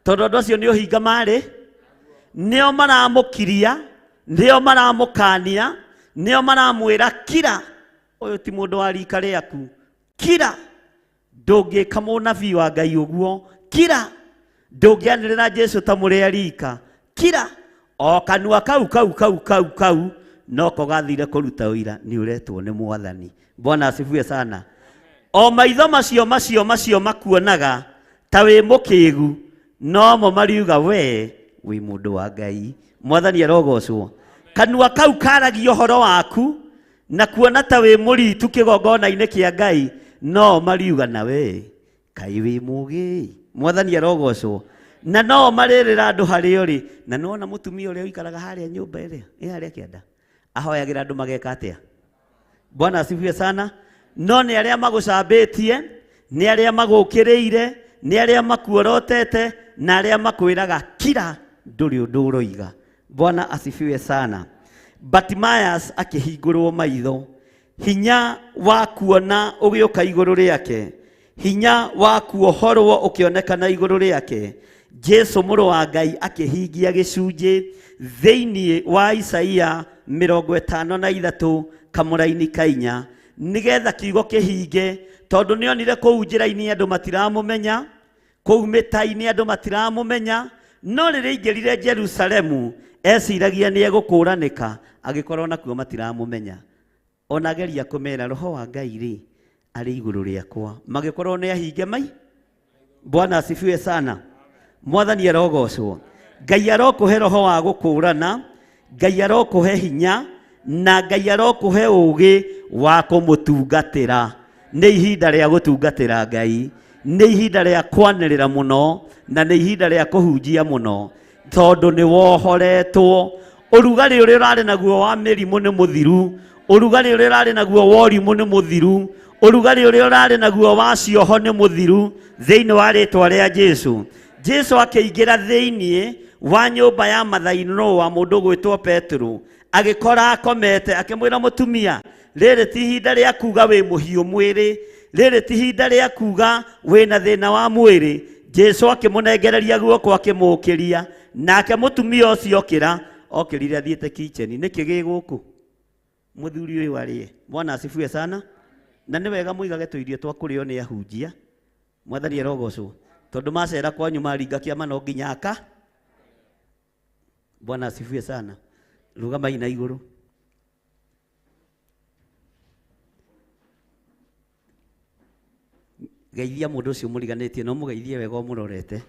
Tondũ andũ acio nĩ ũhinga marĩ, nĩo maramũkiria, nĩo maramũkania, nĩo maramwĩra kira, ũyũ ti mũndũ wa rika rĩaku, kira, ndũngĩka mũnabii wa Ngai ũguo, kira, ndũngĩanĩrĩra Jesu ta mũrĩa rika, kira. O kanua kau kau kau kau kau noko gathire kũruta ũira nĩ ũretwo nĩ Mwathani. Bwana asifiwe sana. O maitho macio macio macio makuonaga ta wĩ mũkĩgu, nomo mariuga we wĩ mũndũ wa Ngai. Mwathani arogocwo. Kanua kau karagia ũhoro waku na kuona ta wĩ mũritu kĩgongona-inĩ kĩa Ngai, no mariuga na we kaĩ wĩ mũgĩ. Mwathani arogocwo. Na no marĩrĩra andũ harĩa ũrĩ. Na nĩwona mũtumia ũrĩa ũikaraga harĩa nyũmba ĩrĩa ĩ harĩa kĩanda ahoyagĩra andũ mageka atĩa? Bwana asifiwe sana. No nĩ arĩa magũcambĩtie, nĩ arĩa magũkĩrĩire, nĩ arĩa makuorotete, na arĩa makwĩraga kira, ndũrĩ ũndũ ũroiga. Bwana asifiwe sana. Bartimaeus akĩhingũrwo maitho, hinya wa kuona ũgĩũka igũrũ rĩake, hinya wa kuohorwo ũkĩonekana igũrũ rĩake. Jesu mũrũ wa Ngai akĩhingia gĩcunjĩ thĩinĩ wa Isaia 53 kamũraini ka 4, nĩgetha kiugo kĩhinge, Tondũ nĩonire kũu njĩra-inĩ andũ matiramũmenya, kũu mĩta-inĩ andũ matiramũmenya, no rĩrĩa aingĩrire Jerusalemu eciragia nĩ egũkũranĩka, agĩkorwo nakuo matiramũmenya. Ona ageria kũmera roho wa Ngai rĩ arĩ igũrũ rĩakwa, magĩkorwo nĩ ahinge mai. Bwana asifiwe sana. Mwathani arogocwo. Ngai arokũhe roho wa gũkũrana, Ngai arokũhe hinya, na Ngai arokũhe ũũgĩ wa kũmũtungatĩra. Nĩ ihinda rĩa gũtungatĩra Ngai, nĩ ihinda rĩa kwanĩrĩra mũno, na nĩ ihinda rĩa kũhunjia mũno, tondũ nĩ wohoretwo. Ũrugarĩ ũrĩa ũrarĩ naguo wa mĩrimũ nĩ mũthiru, ũrugarĩ ũrĩa ũrarĩ naguo wa ũrimũ nĩ mũthiru, ũrugarĩ ũrĩa ũrarĩ naguo wa cioho nĩ mũthiru, thĩinĩ wa rĩtwa rĩa Jesu. Jesu akĩingĩra thĩinĩ wa nyũmba ya mathainũ wa mũndũ ũgwĩtwo Petero, agĩkora akomete, akĩmwĩra mũtumia, rĩrĩ ti ihinda rĩa kuga wĩ mũhiũ mwĩrĩ, rĩrĩ ti ihinda rĩa kuga wĩna thĩna wa mwĩrĩ. Jesu akĩmũnengereria guoko akĩmũũkĩria, nake mũtumia ũcio okĩra, okĩrire athiĩte kitchen. Nĩkĩ gĩ gũkũ? Mũthuri ũyũ arĩe. Bwana asifiwe sana. Na nĩ wega mũigage tũirio twa kũrĩo nĩ ahunjia. Mwathani arogocwo. Tondũ macera kwanyu maringa kĩama no nginya aka. Bwana asifiwe sana. Rũgamai na igũrũ. Geithia mũndũ ũcio mũriganĩtie, no mũgeithie wega ũmũrorete.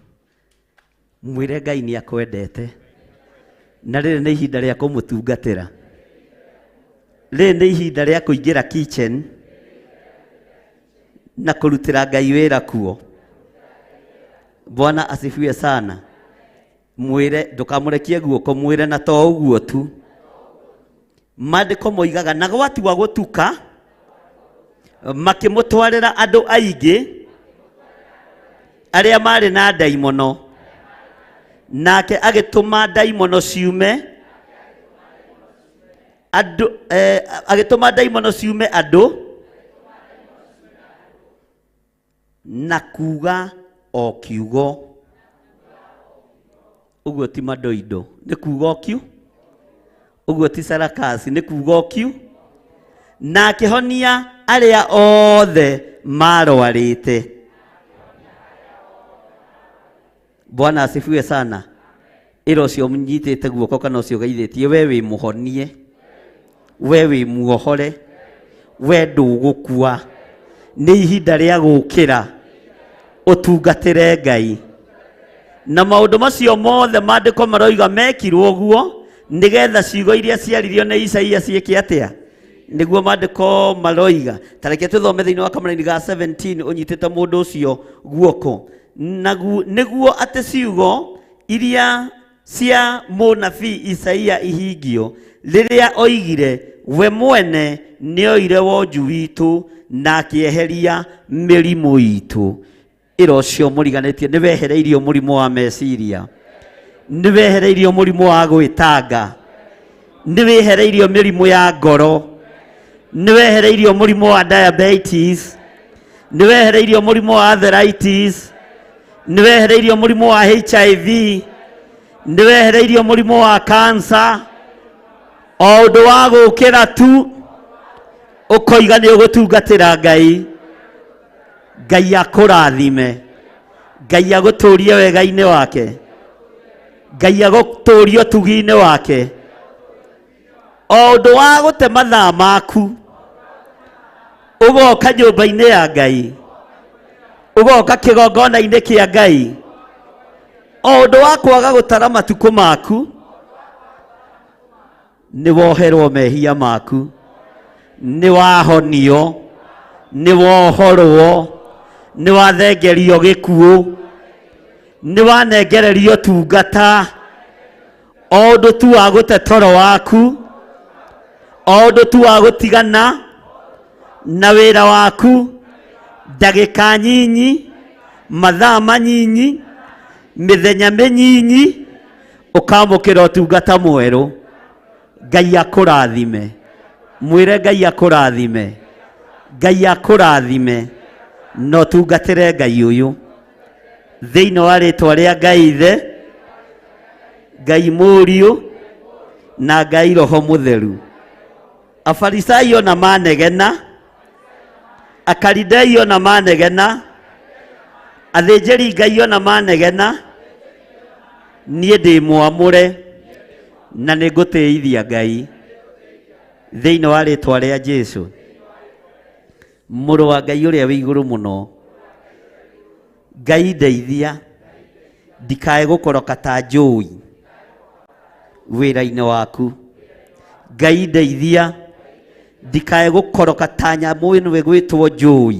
Mwĩre Ngai nĩ akwendete. Na rĩrĩ nĩ ihinda rĩa kũmũtungatĩra. Rĩrĩ nĩ ihinda rĩa kũingĩra kitchen na kũrutĩra Ngai wĩra kuo. Bwana asifiwe sana. Mwĩre ndũkamũrekie guoko, mwĩre na to ũguo tu. Maandĩko moigaga na gwatua gũtuka makĩmũtwarĩra andũ aingĩ arĩa marĩ na ndaimono, nake agĩtũma ndaimono ciume andũ, agĩtũma ndaimono ciume andũ na kuga o kiugo. Ũguo ti madoido, nĩ kuga o kiu. Ũguo ti sarakasi, nĩ kuga o kiu. Na akĩhonia arĩa othe marwarĩte. Bwana asifiwe sana. Ĩra ũcio ũnyitĩte guoko kana ũcio ũgeithĩtie, we wĩ mũhonie, we wĩ muohore, we ndũgũkua. Nĩ ihinda rĩa gũkĩra ũtungatĩre Ngai. Na maũndũ macio mothe maandĩko maroiga mekirwo ũguo nĩgetha ciugo iria ciaririo nĩ Isaia ciĩke atĩa? Nĩguo maandĩko maroiga. Ta reke tũthome thĩinĩ wa kamũraini ga 17 ũnyitĩte mũndũ ũcio guoko. Nĩguo atĩ ciugo iria cia mũnabii Isaia ihingio rĩrĩa oigire we mwene nĩoire wonju witũ na akĩeheria mĩrimũ itũ. Ĩra ũcio mũriganĩtie nĩ wehereirio mũrimũ wa meciria, nĩ wehereirio mũrimũ wa gwĩtanga, nĩ wehereirio mĩrimũ ya ngoro, nĩ wehereirio mũrimũ wa diabetes, nĩ wehereirio mũrimũ wa arthritis, nĩ wehereirio mũrimũ wa HIV, nĩ wehereirio mũrimũ wa cancer. O ũndũ wa gũkĩra tu ũkoiga nĩ ũgũtungatĩra Ngai. Ngai akũrathime, Ngai agũtũrie wega-inĩ wake, Ngai agũtũrie ũtugi-inĩ wake. O ũndũ wa gũte mathaa maku ũgoka nyũmba-inĩ ya Ngai, ũgoka kĩgongona-inĩ kĩa Ngai, o ũndũ wa kwaga gũtara matukũ maku nĩ woherwo mehia maku, nĩ wahonio, nĩ wohorwo, nĩ wathengerio gĩkuũ, nĩ wanengererio tungata. O ũndũ tu wa gũte toro waku, o ũndũ tu wa gũtigana na wĩra waku, ndagĩka nyinyi, mathaa manyinyi, mĩthenya mĩnyinyi, ũkamũkĩra ũtungata mwerũ. Ngai akũrathime. Mwĩre Ngai akũrathime. Ngai akũrathime na ũtungatĩre Ngai ũyũ thĩinĩ wa rĩtwa rĩa Ngai Ithe, Ngai Mũriũ na Ngai Roho Mũtheru. Afarisai ona manegena, Akaridei ona manegena, athĩnjĩri Ngai ona manegena, niĩ ndĩ mwamũre na nĩ ngũtĩithia Ngai thĩinĩ wa rĩtwa rĩa Jesu, mũrũ wa Ngai ũrĩa wĩ igũrũ mũno. Ngai ndeithia ndikae gũkoroka ta njũi wĩra-inĩ waku. Ngai ndeithia ndikae gũkoroka ta nyamũ ĩno ĩgwĩtwo njũi.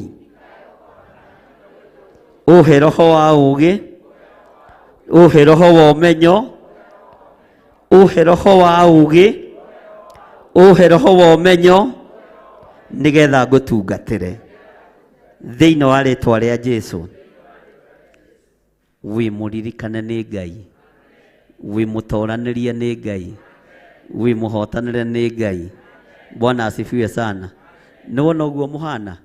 Ũhe roho wa ũũgĩ, ũhe roho wa ũmenyo, ũhe roho wa ũũgĩ, ũhe roho wa ũmenyo, nĩgetha ngũtungatĩre thĩinĩ wa rĩtwa rĩa Jesu. Wĩ mũririkane nĩ Ngai, wĩ mũtoranĩrie nĩ Ngai, wĩ mũhotanĩre nĩ Ngai. Bwana asifiwe sana. Nĩ wona ũguo mũhana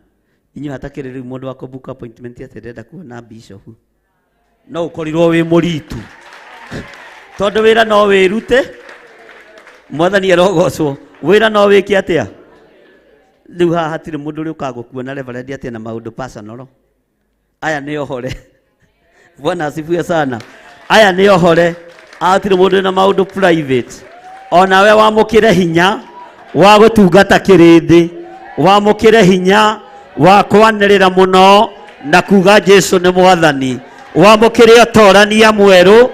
inyuĩ hatakĩrĩ rĩu mũndũ wa kũ book appointment atĩ ndĩrenda kuona bishop, no ũkorirwo wĩ mũritu tondũ wĩra no wĩrute. Mwathani arogocwo. Wĩra no wĩke atĩa? Rĩu haha hatirĩ mũndũ ũrĩa ũkaga gũkuona reverend atĩ na maũndũ personal. Aya nĩ ohore. Bwana asifiwe sana. Aya nĩ ohore, hatirĩ mũndũ wĩna maũndũ private. Onawe wamũkĩre hinya wa gũtungata kĩrĩndĩ, wamũkĩre hinya wa kwanĩrĩra mũno na kuga Jesu nĩ mwathani, wamũkĩre ũtorania mwerũ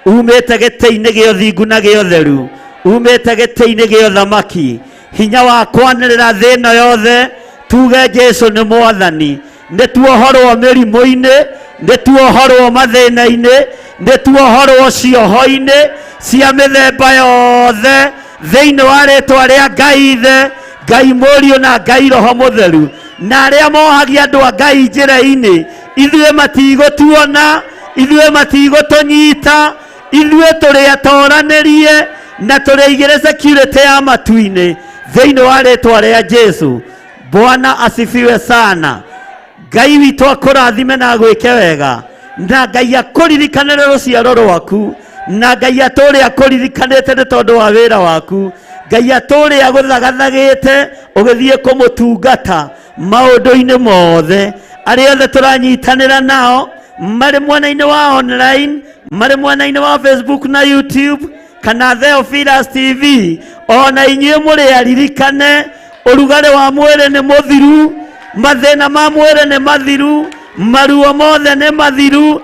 umĩte gĩtĩ-inĩ gĩa ũthingu na gĩa ũtheru, umĩte gĩtĩ-inĩ gĩa ũthamaki, hinya wa kwanĩrĩra thĩ ĩno yothe tuge Jesu nĩ mwathani. Nĩ tuohorwo mĩrimũ-inĩ, nĩ tuohorwo mathĩna-inĩ, nĩ tuohorwo cioho-inĩ cia mĩthemba yothe thĩinĩ wa rĩtwa rĩa Ngai Ithe, Ngai Mũriũ na Ngai Roho Mũtheru. Na arĩa mohagia andũ a Ngai njĩra-inĩ, ithuĩ matigũtuona, ithuĩ matigũtũnyita, ithuĩ tũrĩ atoranĩrie na tũrĩ aigĩre security ya matu-inĩ thĩinĩ wa rĩtwa rĩa Jesu. Bwana asifiwe sana. Ngai witũ akũrathime na agwĩke wega, na Ngai akũririkanĩre rũciaro rwaku, na Ngai atũũre akũririkanĩte nĩ tondũ wa wĩra waku. Ngai atũũre agũthagathagĩte ũgĩthiĩ kũmũtungata maũndũ-inĩ mothe. Arĩa othe tũranyitanĩra nao marĩ mwena-inĩ wa online, marĩ mwena-inĩ wa Facebook na YouTube kana Theophilus TV, ona inyuĩ mũrĩ aririkane ũrugarĩ wa mwĩrĩ nĩ mũthiru, mathĩna ma mwĩrĩ nĩ mathiru, maruo mothe nĩ mathiru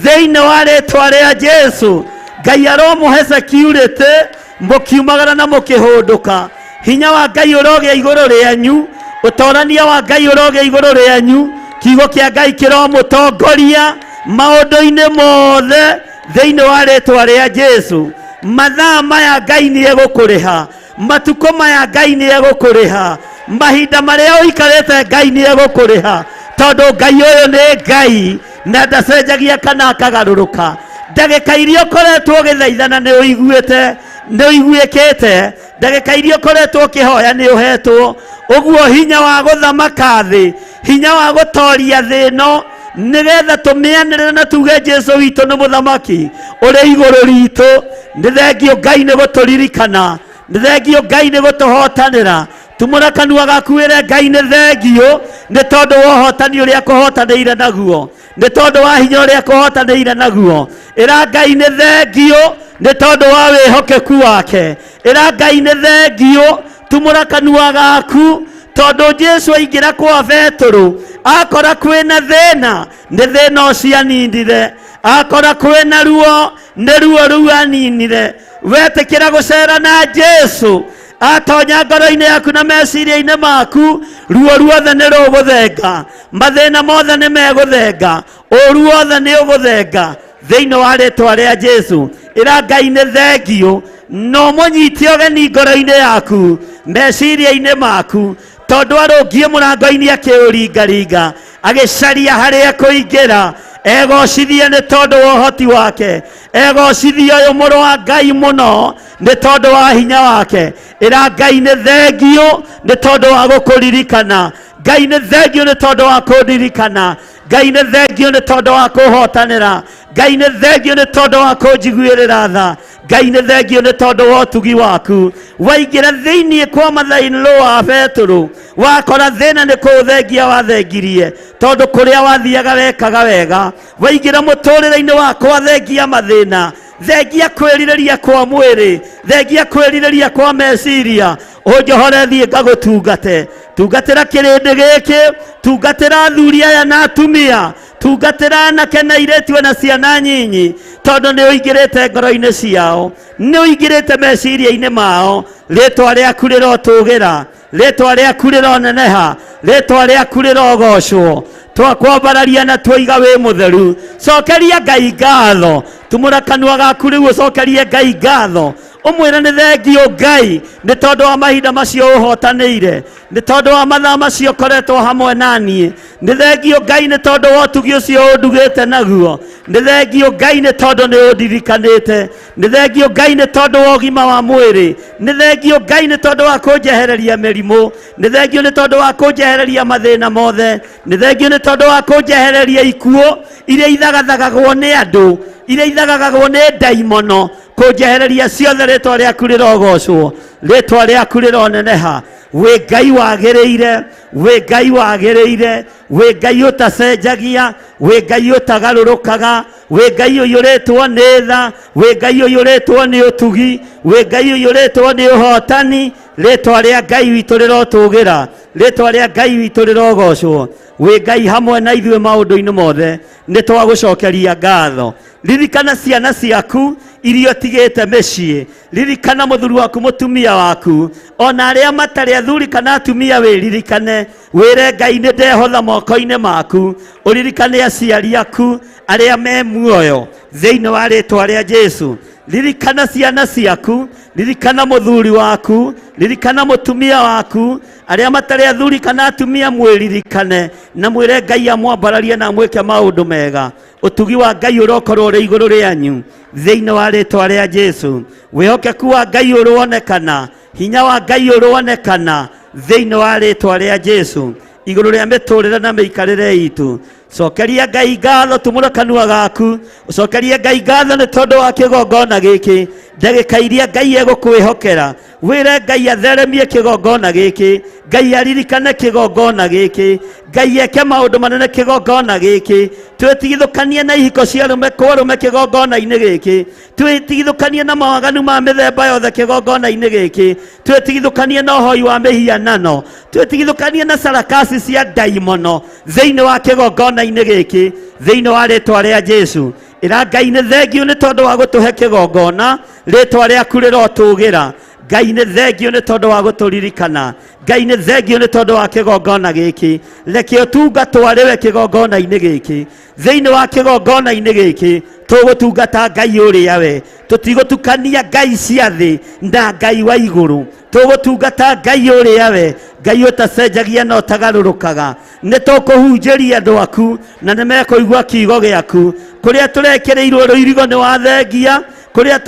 thĩinĩ wa rĩtwa rĩa Jesu. Ngai aromũhe security mũkiumagara na mũkĩhũndũka. Hinya wa Ngai ũrogĩa igũrũ rĩanyu, ũtorania wa Ngai ũrogĩa igũrũ rĩanyu, kiugo kĩa Ngai kĩromũtongoria maũndũ-inĩ mothe thĩinĩ wa rĩtwa rĩa Jesu. Mathaa maya Ngai nĩ egũkũrĩha, matukũ maya Ngai nĩ egũkũrĩha, mahinda marĩa ũikarĩte Ngai nĩ egũkũrĩha, tondũ Ngai ũyũ nĩ Ngai na ndacenjagia kana akagarũrũka. Ndagĩka iria ũkoretwo ũgĩthaithana nĩ ũiguĩte, nĩ ũiguĩkĩte. Ndagĩka iria ũkoretwo ũkĩhoya nĩ ũhetwo. Ũguo hinya wa gũthamaka thĩ, hinya wa gũtoria thĩ ĩno, nĩgetha tũmĩanĩrĩre na tuge Jesu witũ nĩ mũthamaki ũrĩ igũrũ ritũ. Nĩ thengio Ngai nĩ gũtũririkana, nĩ thengio Ngai nĩ gũtũhotanĩra. Tumũra kanua gaku wĩre Ngai nĩ thengio nĩ tondũ wa ũhotani ũrĩa akũhotanĩire naguo, nĩ tondũ wa hinya ũrĩa akũhotanĩire naguo. Ĩra Ngai nĩ thengio nĩ tondũ wa wĩhokeku wake. Ĩra Ngai nĩ thengio. Tumũra kanua gaku, tondũ Jesu aingĩra kwa Petero akora kwĩna thĩna, nĩ thĩna ũcio aninire. Akora kwĩna ruo, nĩ ruo rũu aninire. Wetĩkĩra gũcera na Jesu, atonya ngoro-inĩ yaku na meciria-inĩ maku, ruo ruothe nĩ rũgũthenga, mathĩna mothe nĩ megũthenga, ũru wothe nĩ ũgũthenga thĩinĩ wa rĩtwa rĩa Jesu. Ĩra Ngai nĩ thengio, no mũnyite ũgeni ngoro-inĩ yaku, meciria-inĩ maku, tondũ arũngiĩ mũrango-inĩ akĩũringaringa, agĩcaria harĩa kũingĩra, egocithie nĩ tondũ wa ũhoti wake, egocithie ũyũ mũrũ wa Ngai mũno nĩ tondũ wa hinya wake. Ĩra Ngai nĩ thengio nĩ tondũ wa gũkũririkana. Ngai nĩ thengio nĩ tondũ wa kũndirikana. Ngai nĩ thengio nĩ tondũ wa kũhotanĩra. Ngai nĩ thengio nĩ tondũ wa kũnjiguĩrĩra tha. Ngai nĩ thengio nĩ tondũ wa ũtugi waku. Waingĩra thĩinĩ kwa mathainĩ wa Petũrũ, wakora thĩna nĩ kũũthengia wathengirie, tondũ kũrĩa wathiaga wekaga wega. Waingĩra mũtũrĩre-inĩ wakwa thengia mathĩna, thengia kwĩrirĩria kwa mwĩrĩ, thengia kwĩrirĩria kwa meciria, ũnjohore thiĩ ngagũtungate. Tungatĩra kĩrĩndĩ gĩkĩ, tungatĩra athuri aya na atumia, tungatĩra anake na airĩtu na ciana nyinyi, tondũ nĩ ũingĩrĩte ngoro-inĩ ciao, nĩ ũingĩrĩte meciria-inĩ mao. Rĩtwa rĩaku rĩrotũgĩra, rĩtwa rĩaku rĩroneneha, rĩtwa rĩaku rĩrogocwo. Twakwambararia na twaiga wĩ mũtheru. Cokeria Ngai ngatho, tumũra kanua gaku rĩu ũcokerie Ngai ngatho, ũmwĩre nĩ thengio Ngai nĩ tondũ wa mahinda macio ũhotanĩire, nĩ tondũ wa mathaa macio ũkoretwo hamwe na niĩ. Nĩ thengio Ngai nĩ tondũ wa ũtugi ũcio ũndugĩte naguo. Nĩ thengio Ngai nĩ tondũ nĩ ũndirikanĩte. Nĩ thengio Ngai nĩ tondũ wa ũgima wa mwĩrĩ. Nĩ thengio Ngai nĩ tondũ wa kũnjehereria mĩrimũ. Nĩ thengio nĩ tondũ wa kũnjehereria mathĩna mothe. Nĩ thengio nĩ tondũ wa kũnjehereria ikuũ iria ithagathagagwo nĩ andũ, iria ithagathagwo nĩ ndaimono, kũnjehereria ciothe. Rĩtwa rĩaku rĩrogocwo, rĩtwa rĩaku rĩroneneha. Wĩ Ngai wagĩrĩire, wĩ Ngai wagĩrĩire, wĩ Ngai ũtacenjagia, wĩ Ngai ũtagarũrũkaga, wĩ Ngai ũiyũrĩtwo nĩ tha, wĩ Ngai ũiyũrĩtwo nĩ ũtugi, wĩ Ngai ũiyũrĩtwo nĩ ũhotani. Rĩtwa rĩa Ngai witũ rĩrotũgĩra, rĩtwa rĩa Ngai witũ rĩrogocwo. Wĩ Ngai hamwe na ithuĩ maũndũ-inĩ mothe, nĩ twagũcokeria ngatho. Ririkana ciana ciaku iria ũtigĩte mĩciĩ, ririkana mũthuri waku, mũtumia waku, ona arĩa matarĩ athuri kana atumia, wĩririkane, wĩre Ngai nĩ ndehotha moko-inĩ maku. Ũririkane aciari aku arĩa me muoyo thĩinĩ wa rĩtwa rĩa Jesu. Ririkana ciana ciaku, ririkana mũthuri waku, ririkana mũtumia waku, arĩa matarĩ athuri kana atumia, mwĩririkane na mwĩre Ngai amwambararie na amwĩke maũndũ mega. Ũtugi wa Ngai ũrokorwo ũrĩ igũrũ rĩanyu thĩinĩ wa rĩtwa rĩa Jesu. Wĩhokeku wa Ngai ũronekana, hinya wa Ngai ũronekana thĩinĩ wa rĩtwa rĩa Jesu igũrũ rĩa mĩtũrĩre na mĩikarĩre itũ. Cokeria Ngai ngatho, tumũra kanua gaku ũcokerie Ngai ngatho nĩ tondũ wa kĩgongona gĩkĩ. Ndagĩka iria Ngai egũkwĩhokera, wĩre Ngai atheremie kĩgongona gĩkĩ, Ngai aririkane kĩgongona gĩkĩ, Ngai eke maũndũ manene kĩgongona gĩkĩ. Twĩtigithũkanie na ihiko cia arũme kwa arũme kĩgongona-inĩ gĩkĩ, twĩtigithũkanie na mawaganu ma mĩthemba yothe kĩgongona-inĩ gĩkĩ, twĩtigithũkanie na ũhoi wa mĩhianano, twĩtigithũkanie na sarakasi cia ndaimono thĩinĩ wa kĩgongona-inĩ gĩkĩ, thĩinĩ wa rĩtwa rĩa Jesu. Ĩra Ngai nĩ thengio nĩ tondũ wa gũtũhe kĩgongona, rĩtwa rĩaku rĩrotũgĩra. Ngai nĩ thengio nĩ tondũ wa gũtũririkana. Ngai nĩ thengio nĩ tondũ wa kĩgongona gĩkĩ. Reke ũtungatwo arĩwe kĩgongona-inĩ gĩkĩ. Thĩinĩ wa kĩgongona-inĩ gĩkĩ tũgũtungata Ngai ũrĩa we, tũtigũtukania Ngai cia thĩ na Ngai wa igũrũ. Tũgũtungata Ngai ũrĩa we, Ngai ũtacenjagia na ũtagarũrũkaga. Nĩ tũkũhunjĩria andũ aku na nĩ mekũigua kiugo gĩaku. Kũrĩa tũrekĩrĩirwo rũirigo nĩ wathengia, kũrĩa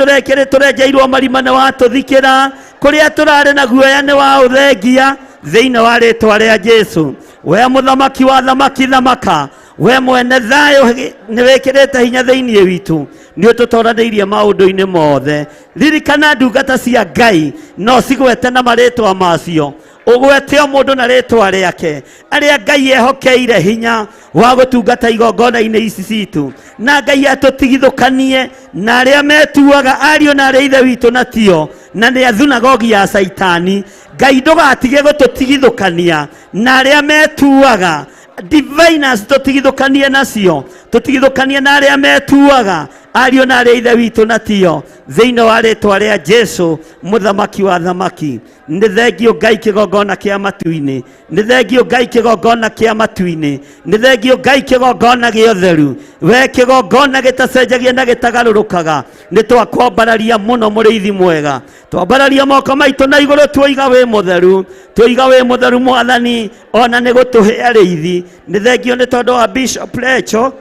tũrenjeirwo marima nĩ watũthikĩra, kũrĩa tũrarĩ na guoya nĩ waũthengia thĩinĩ wa rĩtwa rĩa Jesu. We mũthamaki wa thamaki thamaka, we mwene thayũ nĩ wĩkĩrĩte hinya thĩinĩ witũ, nĩ ũtũtoranĩirie maũndũ-inĩ mothe. Ririkana ndungata cia Ngai no cigwete na marĩtwa macio, ũgwete o mũndũ na rĩtwa rĩake, arĩa Ngai ehokeire hinya wa gũtungata igongona-inĩ ici citũ, na Ngai atũtigithũkanie na arĩa metuaga ariũ na arĩa ithe witũ na tio, na nĩ athunagogi ya Caitani. Ngai ndũgatige gũtũtigithũkania na arĩa metuaga diviners, tũtigithũkanie nacio, tũtigithũkanie na arĩa metuaga ariũ na arĩa ithe witũ na tio, thĩinĩ wa rĩtwa rĩa Jesu mũthamaki wa thamaki. Nĩ thengio Ngai kĩgongona kĩa matu-inĩ, nĩ thengio Ngai kĩgongona kĩa matu-inĩ, nĩ thengio Ngai kĩgongona gĩa ũtheru, we kĩgongona gĩtacenjagia na gĩtagarũrũkaga. Nĩ twakwambararia mũno mũrĩithi mwega, twambararia moko maitũ na igũrũ, tuoiga wĩ mũtheru, tuoiga wĩ mũtheru Mwathani, ona nĩ gũtũhe arĩithi. Nĩ thengio nĩ tondũ wa Bishop Lecho.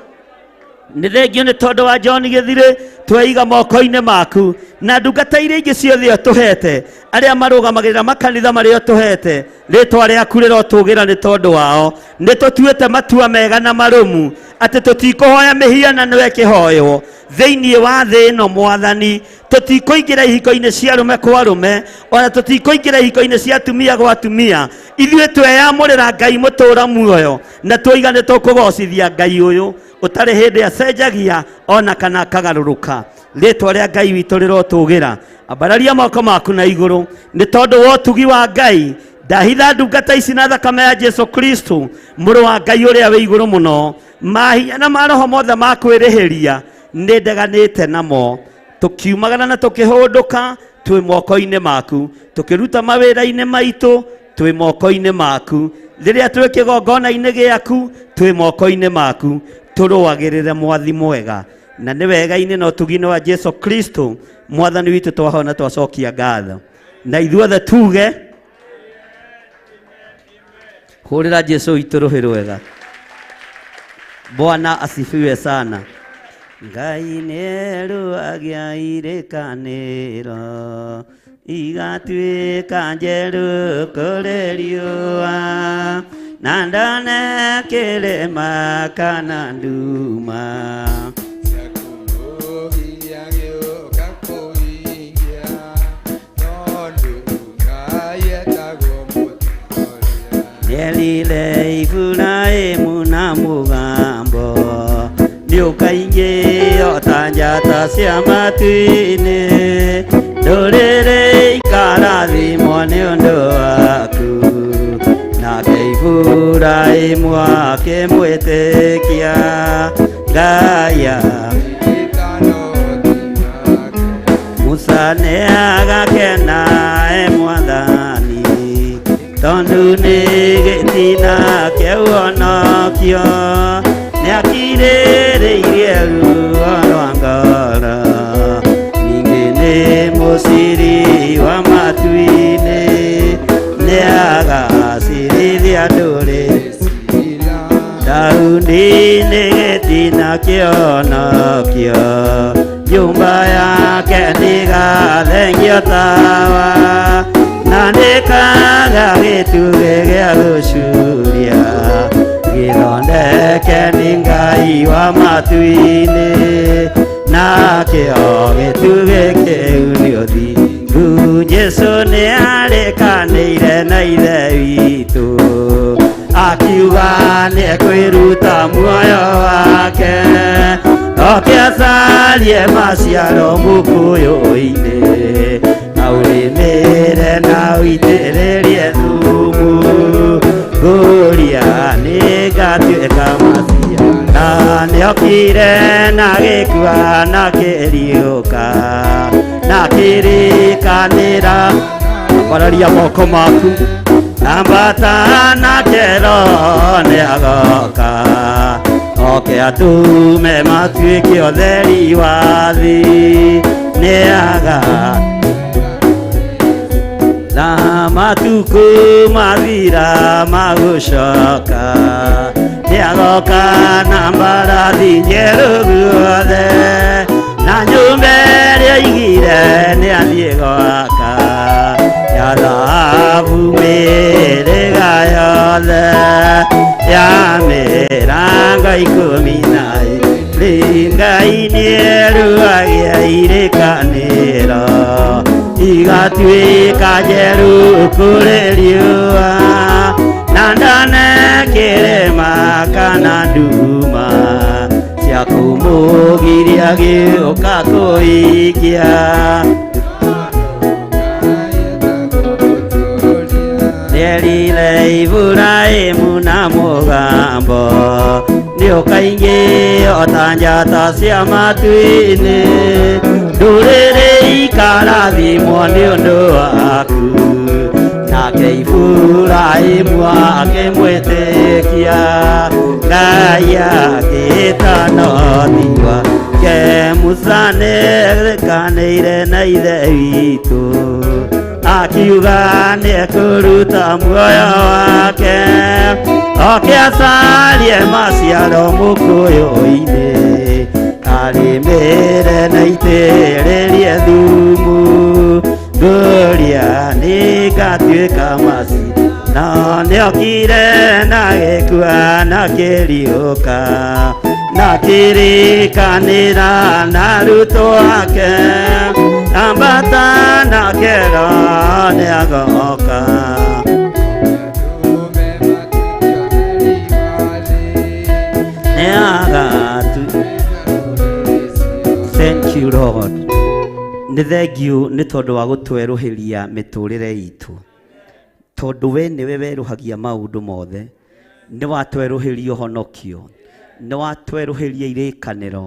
Nĩ thengio nĩ tondũ wa John Gĩthirĩ, tweiga moko-inĩ maku na ndungata iria ingĩ ciothe ũtũhete, arĩa marũgamagĩrĩra makanitha marĩa ũtũhete, rĩtwa rĩaku rĩrotũgĩra nĩ tondũ wao. Nĩ tũtuĩte matua mega na marũmu atĩ tũtikũhoya mĩhianano ĩkĩhoywo thĩinĩ wa thĩ ĩno. Mwathani, tũtikũingĩra ihiko-inĩ cia arũme kwa arũme, ona tũtikũingĩra ihiko-inĩ cia atumia gwa atumia. Ithuĩ tweyamũrĩra Ngai mũtũũra muoyo, na twoiga nĩ tũkũgocithia Ngai ũyũ ũtarĩ hĩndĩ acenjagia ona kana akagarũrũka. Rĩtwa rĩa Ngai witũ rĩrotũgĩra. Ambararia moko maku na igũrũ nĩ tondũ wa ũtugi wa Ngai. Ndahitha ndungata ici na thakame ya Jesu Kristo, mũrũ wa Ngai ũrĩa wĩ igũrũ mũno. Mahinya na maroho mothe ma kwĩrĩhĩria nĩ ndeganĩte namo. Tũkiumagara na tũkĩhũndũka, twĩ moko-inĩ maku. Tũkĩruta mawĩra-inĩ maitũ, twĩ moko-inĩ maku. Rĩrĩa twĩ kĩgongona-inĩ gĩaku, twĩ moko-inĩ maku. Tũrũagĩrĩre Mwathi mwega, na nĩ wega-inĩ na ũtugi-inĩ wa Jesu Kristo Mwathani witũ twahona twacokia ngatho, na ithuothe tuge hũrĩra Jesu witũ rũhĩ rwega. Bwana asifiwe sana. Ngai nĩeruagia irĩkanĩro igatuĩka njerũ kũrĩ riũa, na ndone kĩrĩma kana nduma. Nĩerire Iburahĩmu na mũgambo, nĩũkaingĩ o ta njata cia matu-inĩ, ndũrĩrĩ ikarathimwo nĩ ũndũ waku. Nake Iburahĩmu akĩmwĩtĩkia Ngai. Musa nĩagakena e Mwathani, tondũ nĩ gĩtina kĩa ũhonokio, nĩakirĩrĩirie ruo rwa ngoro, ningĩ nĩ mũciri wa matu-inĩ, nĩagacirithia ndũrĩrĩ. Daudi nĩ gĩtina kĩonokio, nyũmba yake nĩgathengio tawa, na nĩkaga gĩtugĩ gĩa gũcuria, gĩthondeke nĩ Ngai wa matu-inĩ, nakĩo gĩtugĩ kĩu nĩ ũthingu. Jesũ nĩarĩkanĩire na Ithe witũ, akiuga nĩekwĩruta muoyo wake, oke acarie maciaro mũkũyũ-inĩ, na ũrĩmĩre na ũitĩrĩrie thumu, ngũria nĩngatuĩka maciaro. Na nĩokire na gĩkua na kĩriũka na kĩrĩkanĩra. Ambararia moko maku. Ambata na kero nĩagoka, oke atume matuĩke ũtheri wa thĩ, nĩaga na matukũ mathira magũcoka, nĩagoka na mbarathi njerũ guothe, na nyũmba ĩrĩa oigire nĩathiĩ gwaka ya thahabu mĩhĩrĩga yothe, ya mĩrango 12. Ngai nĩeruagia irĩkanĩro igatuĩka njerũ kũrĩ riũa, na ndone kĩrĩma kana nduma cia kũmũgiria gĩũka kũikia. Nĩerire Iburahĩmu na mũgambo, nĩũkaingĩ o ta njata cia matu-inĩ, ndũrĩrĩ ikarathimwo nĩ ũndũ waku. Nake Iburahĩmu akĩmwĩtĩkia Ngai, akĩĩtana ũhoti wake. Musa nĩerĩkanĩire na Ithe witũ, akiuga nĩekũruta muoyo wake, oke acarie maciaro mũkũyũ-inĩ. Ngarĩmĩre na itĩrĩrie thumu ngũria nĩngatuĩka maci no nĩokire na gĩkua na kĩriũka na kĩrĩkanĩra na arutwo ake ambata na kero nĩagoka. Nĩagatu. Thank you, Lord. Nĩ thengiũ nĩ tondũ wa gũtwerũhĩria mĩtũrĩre itũ, tondũ we nĩwe werũhagia maũndũ mothe. Nĩ watwerũhĩria ũhonokio, nĩ watwerũhĩria irĩkanĩro,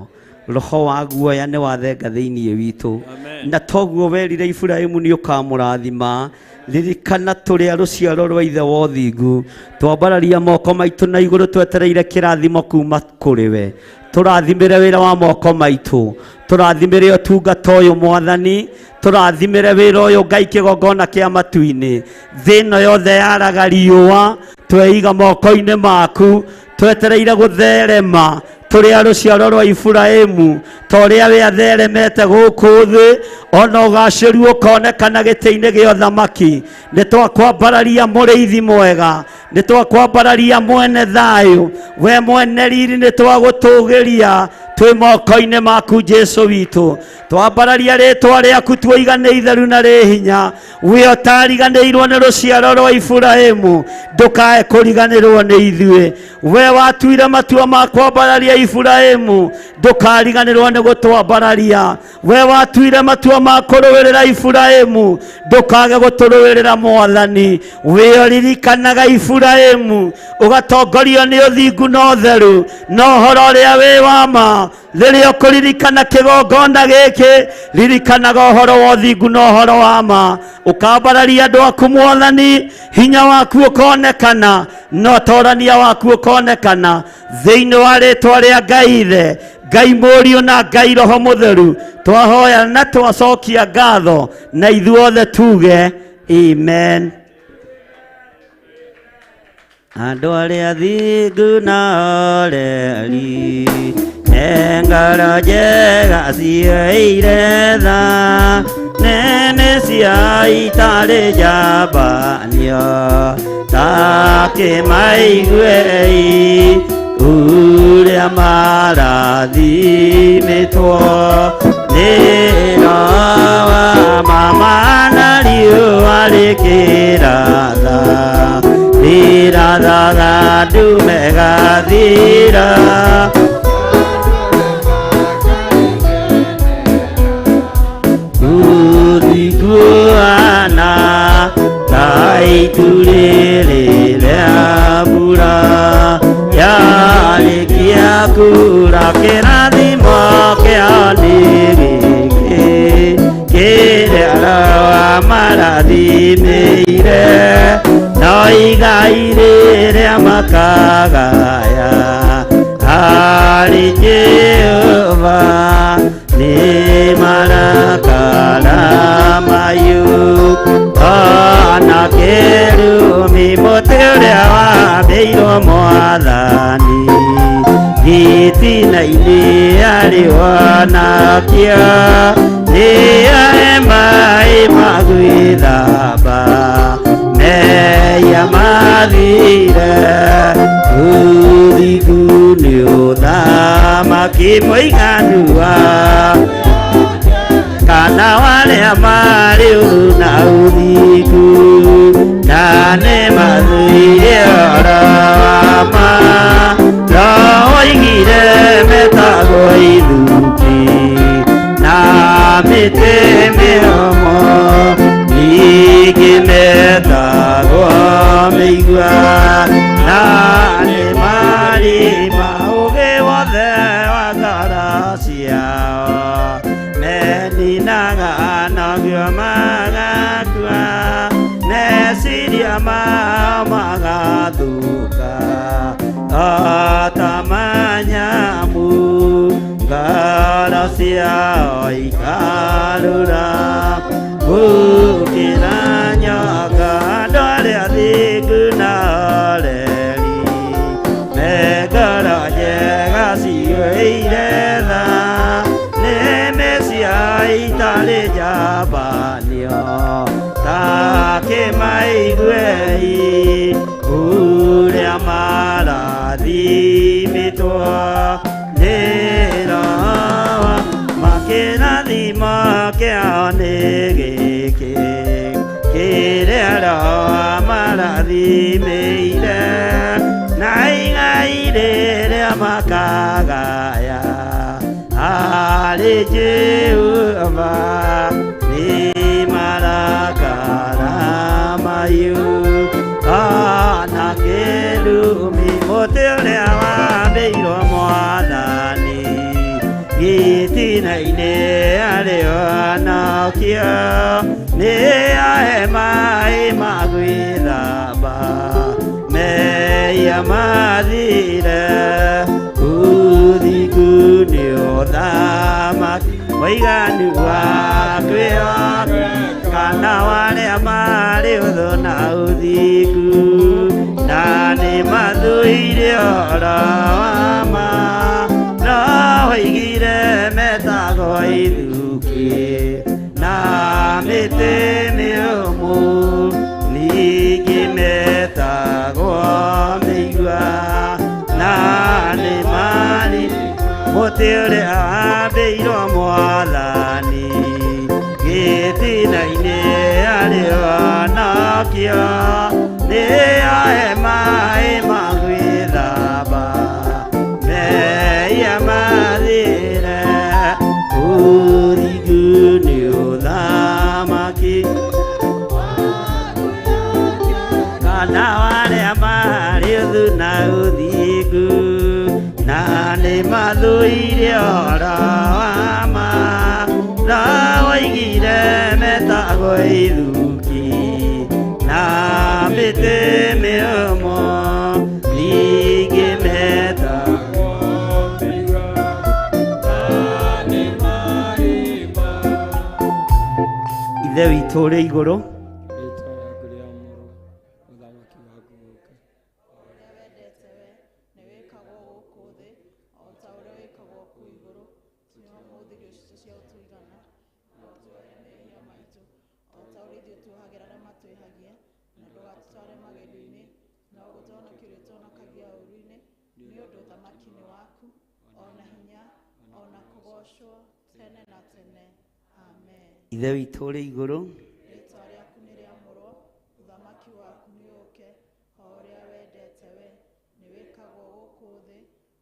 roho wa guoya nĩ wathenga thĩinĩ witũ, na toguo werire Iburahĩmu nĩ ũkamũrathima. Ririkana tũrĩ a rũciaro rwa ithe wa ũthingu, twambararia moko maitũ na igũrũ twetereire kĩrathimo kuma kũrĩ we. Tũrathimĩre wĩra wa moko maitũ, tũrathimĩre ũtungata ũyũ Mwathani, tũrathimĩre wĩra ũyũ Ngai kĩgongona kĩa matu-inĩ. Thĩ ĩno yothe yaraga riũa, tweiga moko-inĩ maku, twetereire gũtherema tũrĩ a rũciaro rwa Iburahĩmu, ta ũrĩa we atheremete gũkũ thĩ, ona ũgacĩru ũkonekana gĩtĩ-inĩ gĩa ũthamaki. Nĩ twakwambararia mũrĩithi mwega, nĩ twakwambararia mwene thayũ, we mwene riri, nĩ twagũtũgĩria twĩ moko-inĩ maku Jesu witũ. Twambararia rĩtwa rĩaku tuoiga nĩ itheru na rĩ hinya, we ũtariganĩirwo nĩ rũciaro rwa Iburahĩmu, ndũkae kũriganĩrwo nĩ ithuĩ. We watuire matua ma kwambararia Iburahĩmu, ndũkariganĩrwo nĩ gũtwambararia. We watuire matua ma kũrũĩrĩra Iburahĩmu, ndũkage gũtũrũĩrĩra Mwathani. We ũririkanaga Iburahĩmu, ũgatongorio nĩ ũthingu na ũtheru na ũhoro ũrĩa wĩ wa ma. Rĩrĩa ũkũririkana kĩgongona gĩkĩ, ririkanaga ũhoro wa ũthingu na ũhoro wa ma. Ũkambararia andũ aku Mwathani, hinya waku ũkonekana na ũtorania waku ũkonekana thĩinĩ wa rĩtwa rĩa Ngai Ithe, Ngai Mũriũ na Ngai Roho Mũtheru. Twahoya na twacokia ngatho, na ithuothe tuge amen. Andũ arĩa thingu na oreri me ngoro njega ciyũire tha, nene cia itarĩ njambanio, ta kĩmaiguei ũrĩa marathimĩtwo nĩ Roho wa mama na riũa rĩkĩratha, rĩrathaga ndume gathira. Ũthiguana ta itu rĩrĩ rĩa mbura, yarĩkia kura kĩrathimo kĩao nĩ gĩkĩ, kĩrĩa Roho amarathimĩire, no igai rĩrĩa makagaya harĩ Jehova nĩ marakara mahiũ, ona kĩrumi mũtĩ ũrĩa wambĩirwo Mwathani, gĩtina-inĩ arĩ wonakio, nĩahe maĩ ma gwĩthamba mehia mathire. Ũthingu nĩ ũthamaki mũiganu wa kana warĩa marĩ ũru na ũthingu, na nĩ mathũire ũhoro wa ma, no oigire metagwo ithukĩ na mĩtĩ mĩomo, ningĩ metagwo mĩigua, na nĩ marĩ maũgĩ wothe wa ngoro ciao, meninaga noguo magakua, meciria mao magathũka o ta manyamu, ngoro ciao ikarura gũkĩra nyoka. Andũ arĩa athingu na oreri me ngoro njega ciyũire tha, maiguei ũrĩa marathimĩtwo nĩ Roho makĩrathimo kĩao nĩ gĩkĩ kĩrĩa Roho amarathimĩire na igai rĩrĩa makagaya harĩ Jehova nĩ marakara mahiũ ona kĩrumi mũtĩ ũrĩa wambĩirwo Mwathani gĩtina-inĩ arĩ onakĩo nĩ ahe maĩ ma gwĩthamba mehia mathire ũthingu nĩ ũthamaki mũiganu wa kwĩhoka kana warĩa marĩ ũthũ na ũthingu na nĩ mathũire ũhoro wa ma no woigire metagwo ithukĩ na mĩtĩ mĩũmũ ningĩ metagwo mĩigua na nĩ marĩ mũtĩ ũrĩa wambĩirwo Mwathani gĩtina-inĩ arĩ onakĩo nĩ ahe maĩ ma gwĩthamba mehia mathire ũthingu nĩ ũthamaki kana warĩa marĩ ũthũ na ũthingu na nĩ mathũire ũhoro wa ma no woigire metagwo ithuki na mĩtĩ mĩũmũ ningĩ metagwo mĩigua na nĩ marĩ ma. Ithe witũ ũrĩ igũrũ, Rĩĩtwa rĩaku rĩamũrwo, ũthamaki waku ũũke. Ũrĩa wendete we nĩ wĩkagwo gũkũ thĩ o ta ũrĩa wĩkagwo kũu igũrũ. Tũhe ũmũthĩ irio citũ cia gũtũigana, na ũtuohere mehia maitũ o ta ũrĩa ithuĩ tuohagĩra arĩa matwĩhagia, na ndũgatũtware magerio-inĩ, no gũtũhonokie ũrĩtũhonokagia ũũru-inĩ, nĩ ũndũ ũthamaki nĩ waku, o na hinya, o na kũgoocwo tene na tene. Amen. Ithe witũ ũrĩ igũrũ, Rĩĩtwa rĩaku nĩ rĩamũrwo, ũthamaki waku nĩ ũũke, o ũrĩa wendete we nĩ wĩkagwo gũkũ thĩ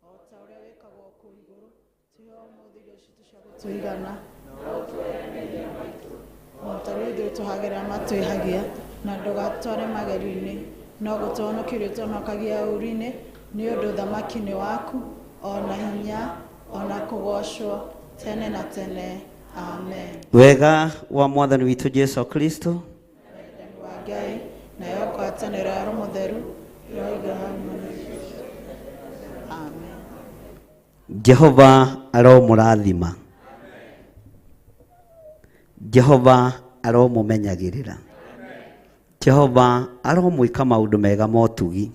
o ta ũrĩa wĩkagwo kũu igũrũ. Tũhe ũmũthĩ irio citũ cia gũtũigana, na ũtuohere mehia maitũ o ta ũrĩa ithuĩ tũhagĩra arĩa matwĩhagia, na ndũgatũtware magerio-inĩ, no gũtũhonokie ũrĩtũhonokagia ũũru-inĩ, nĩ ũndũ ũthamaki nĩ waku, o na hinya, o na kũgoocwo tene na tene. Amen. Wega wa Mwathani witũ Jesu Kristo Wendani wa Ngai nayo ngwatanĩro ya Roho Mũtheru ĩroiga hamwe na ithuĩ. Amen. Jehova aromũrathima, Jehova aromũmenyagĩrĩra, Jehova aromwĩka maũndũ mega motugi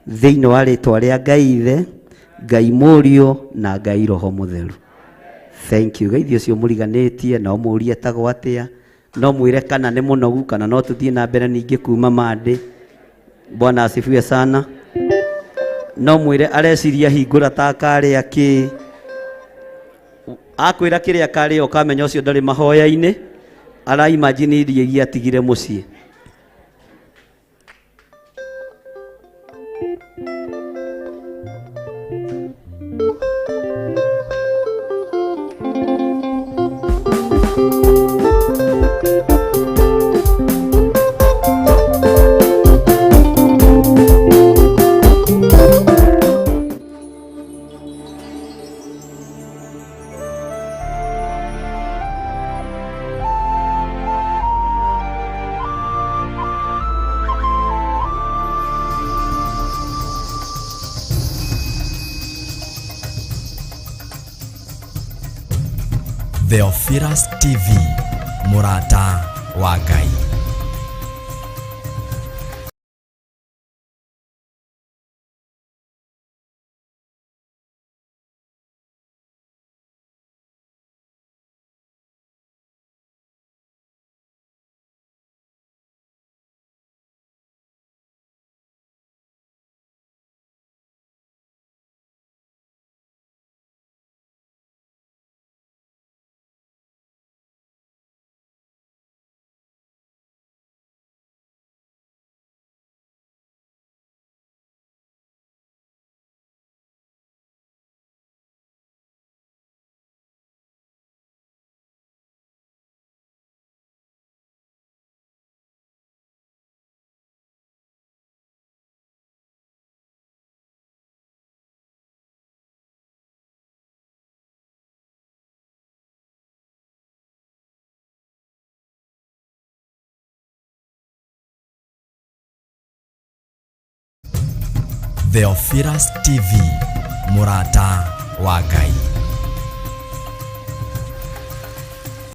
thĩinĩ wa rĩtwa rĩa Ngai Ithe, Ngai Mũriũ na Ngai Roho Mũtheru. Thank you. Gaithi ũcio mũriganĩtie no mũrie etagwo atĩa, no mwĩre kana nĩ mũnogu kana no tũthiĩ na mbere ningĩ kuma Monday. Bwana asifiwe sana. No mwĩre areciria hingũra ta karĩa kĩ akwĩra kĩrĩa karĩa ũkamenya ũcio ndarĩ mahoya-inĩ, ara imagine irio iria atigire mũciĩ. Theophilus TV, Mũrata wa Ngai. Theophilus TV, mũrata wa Ngai.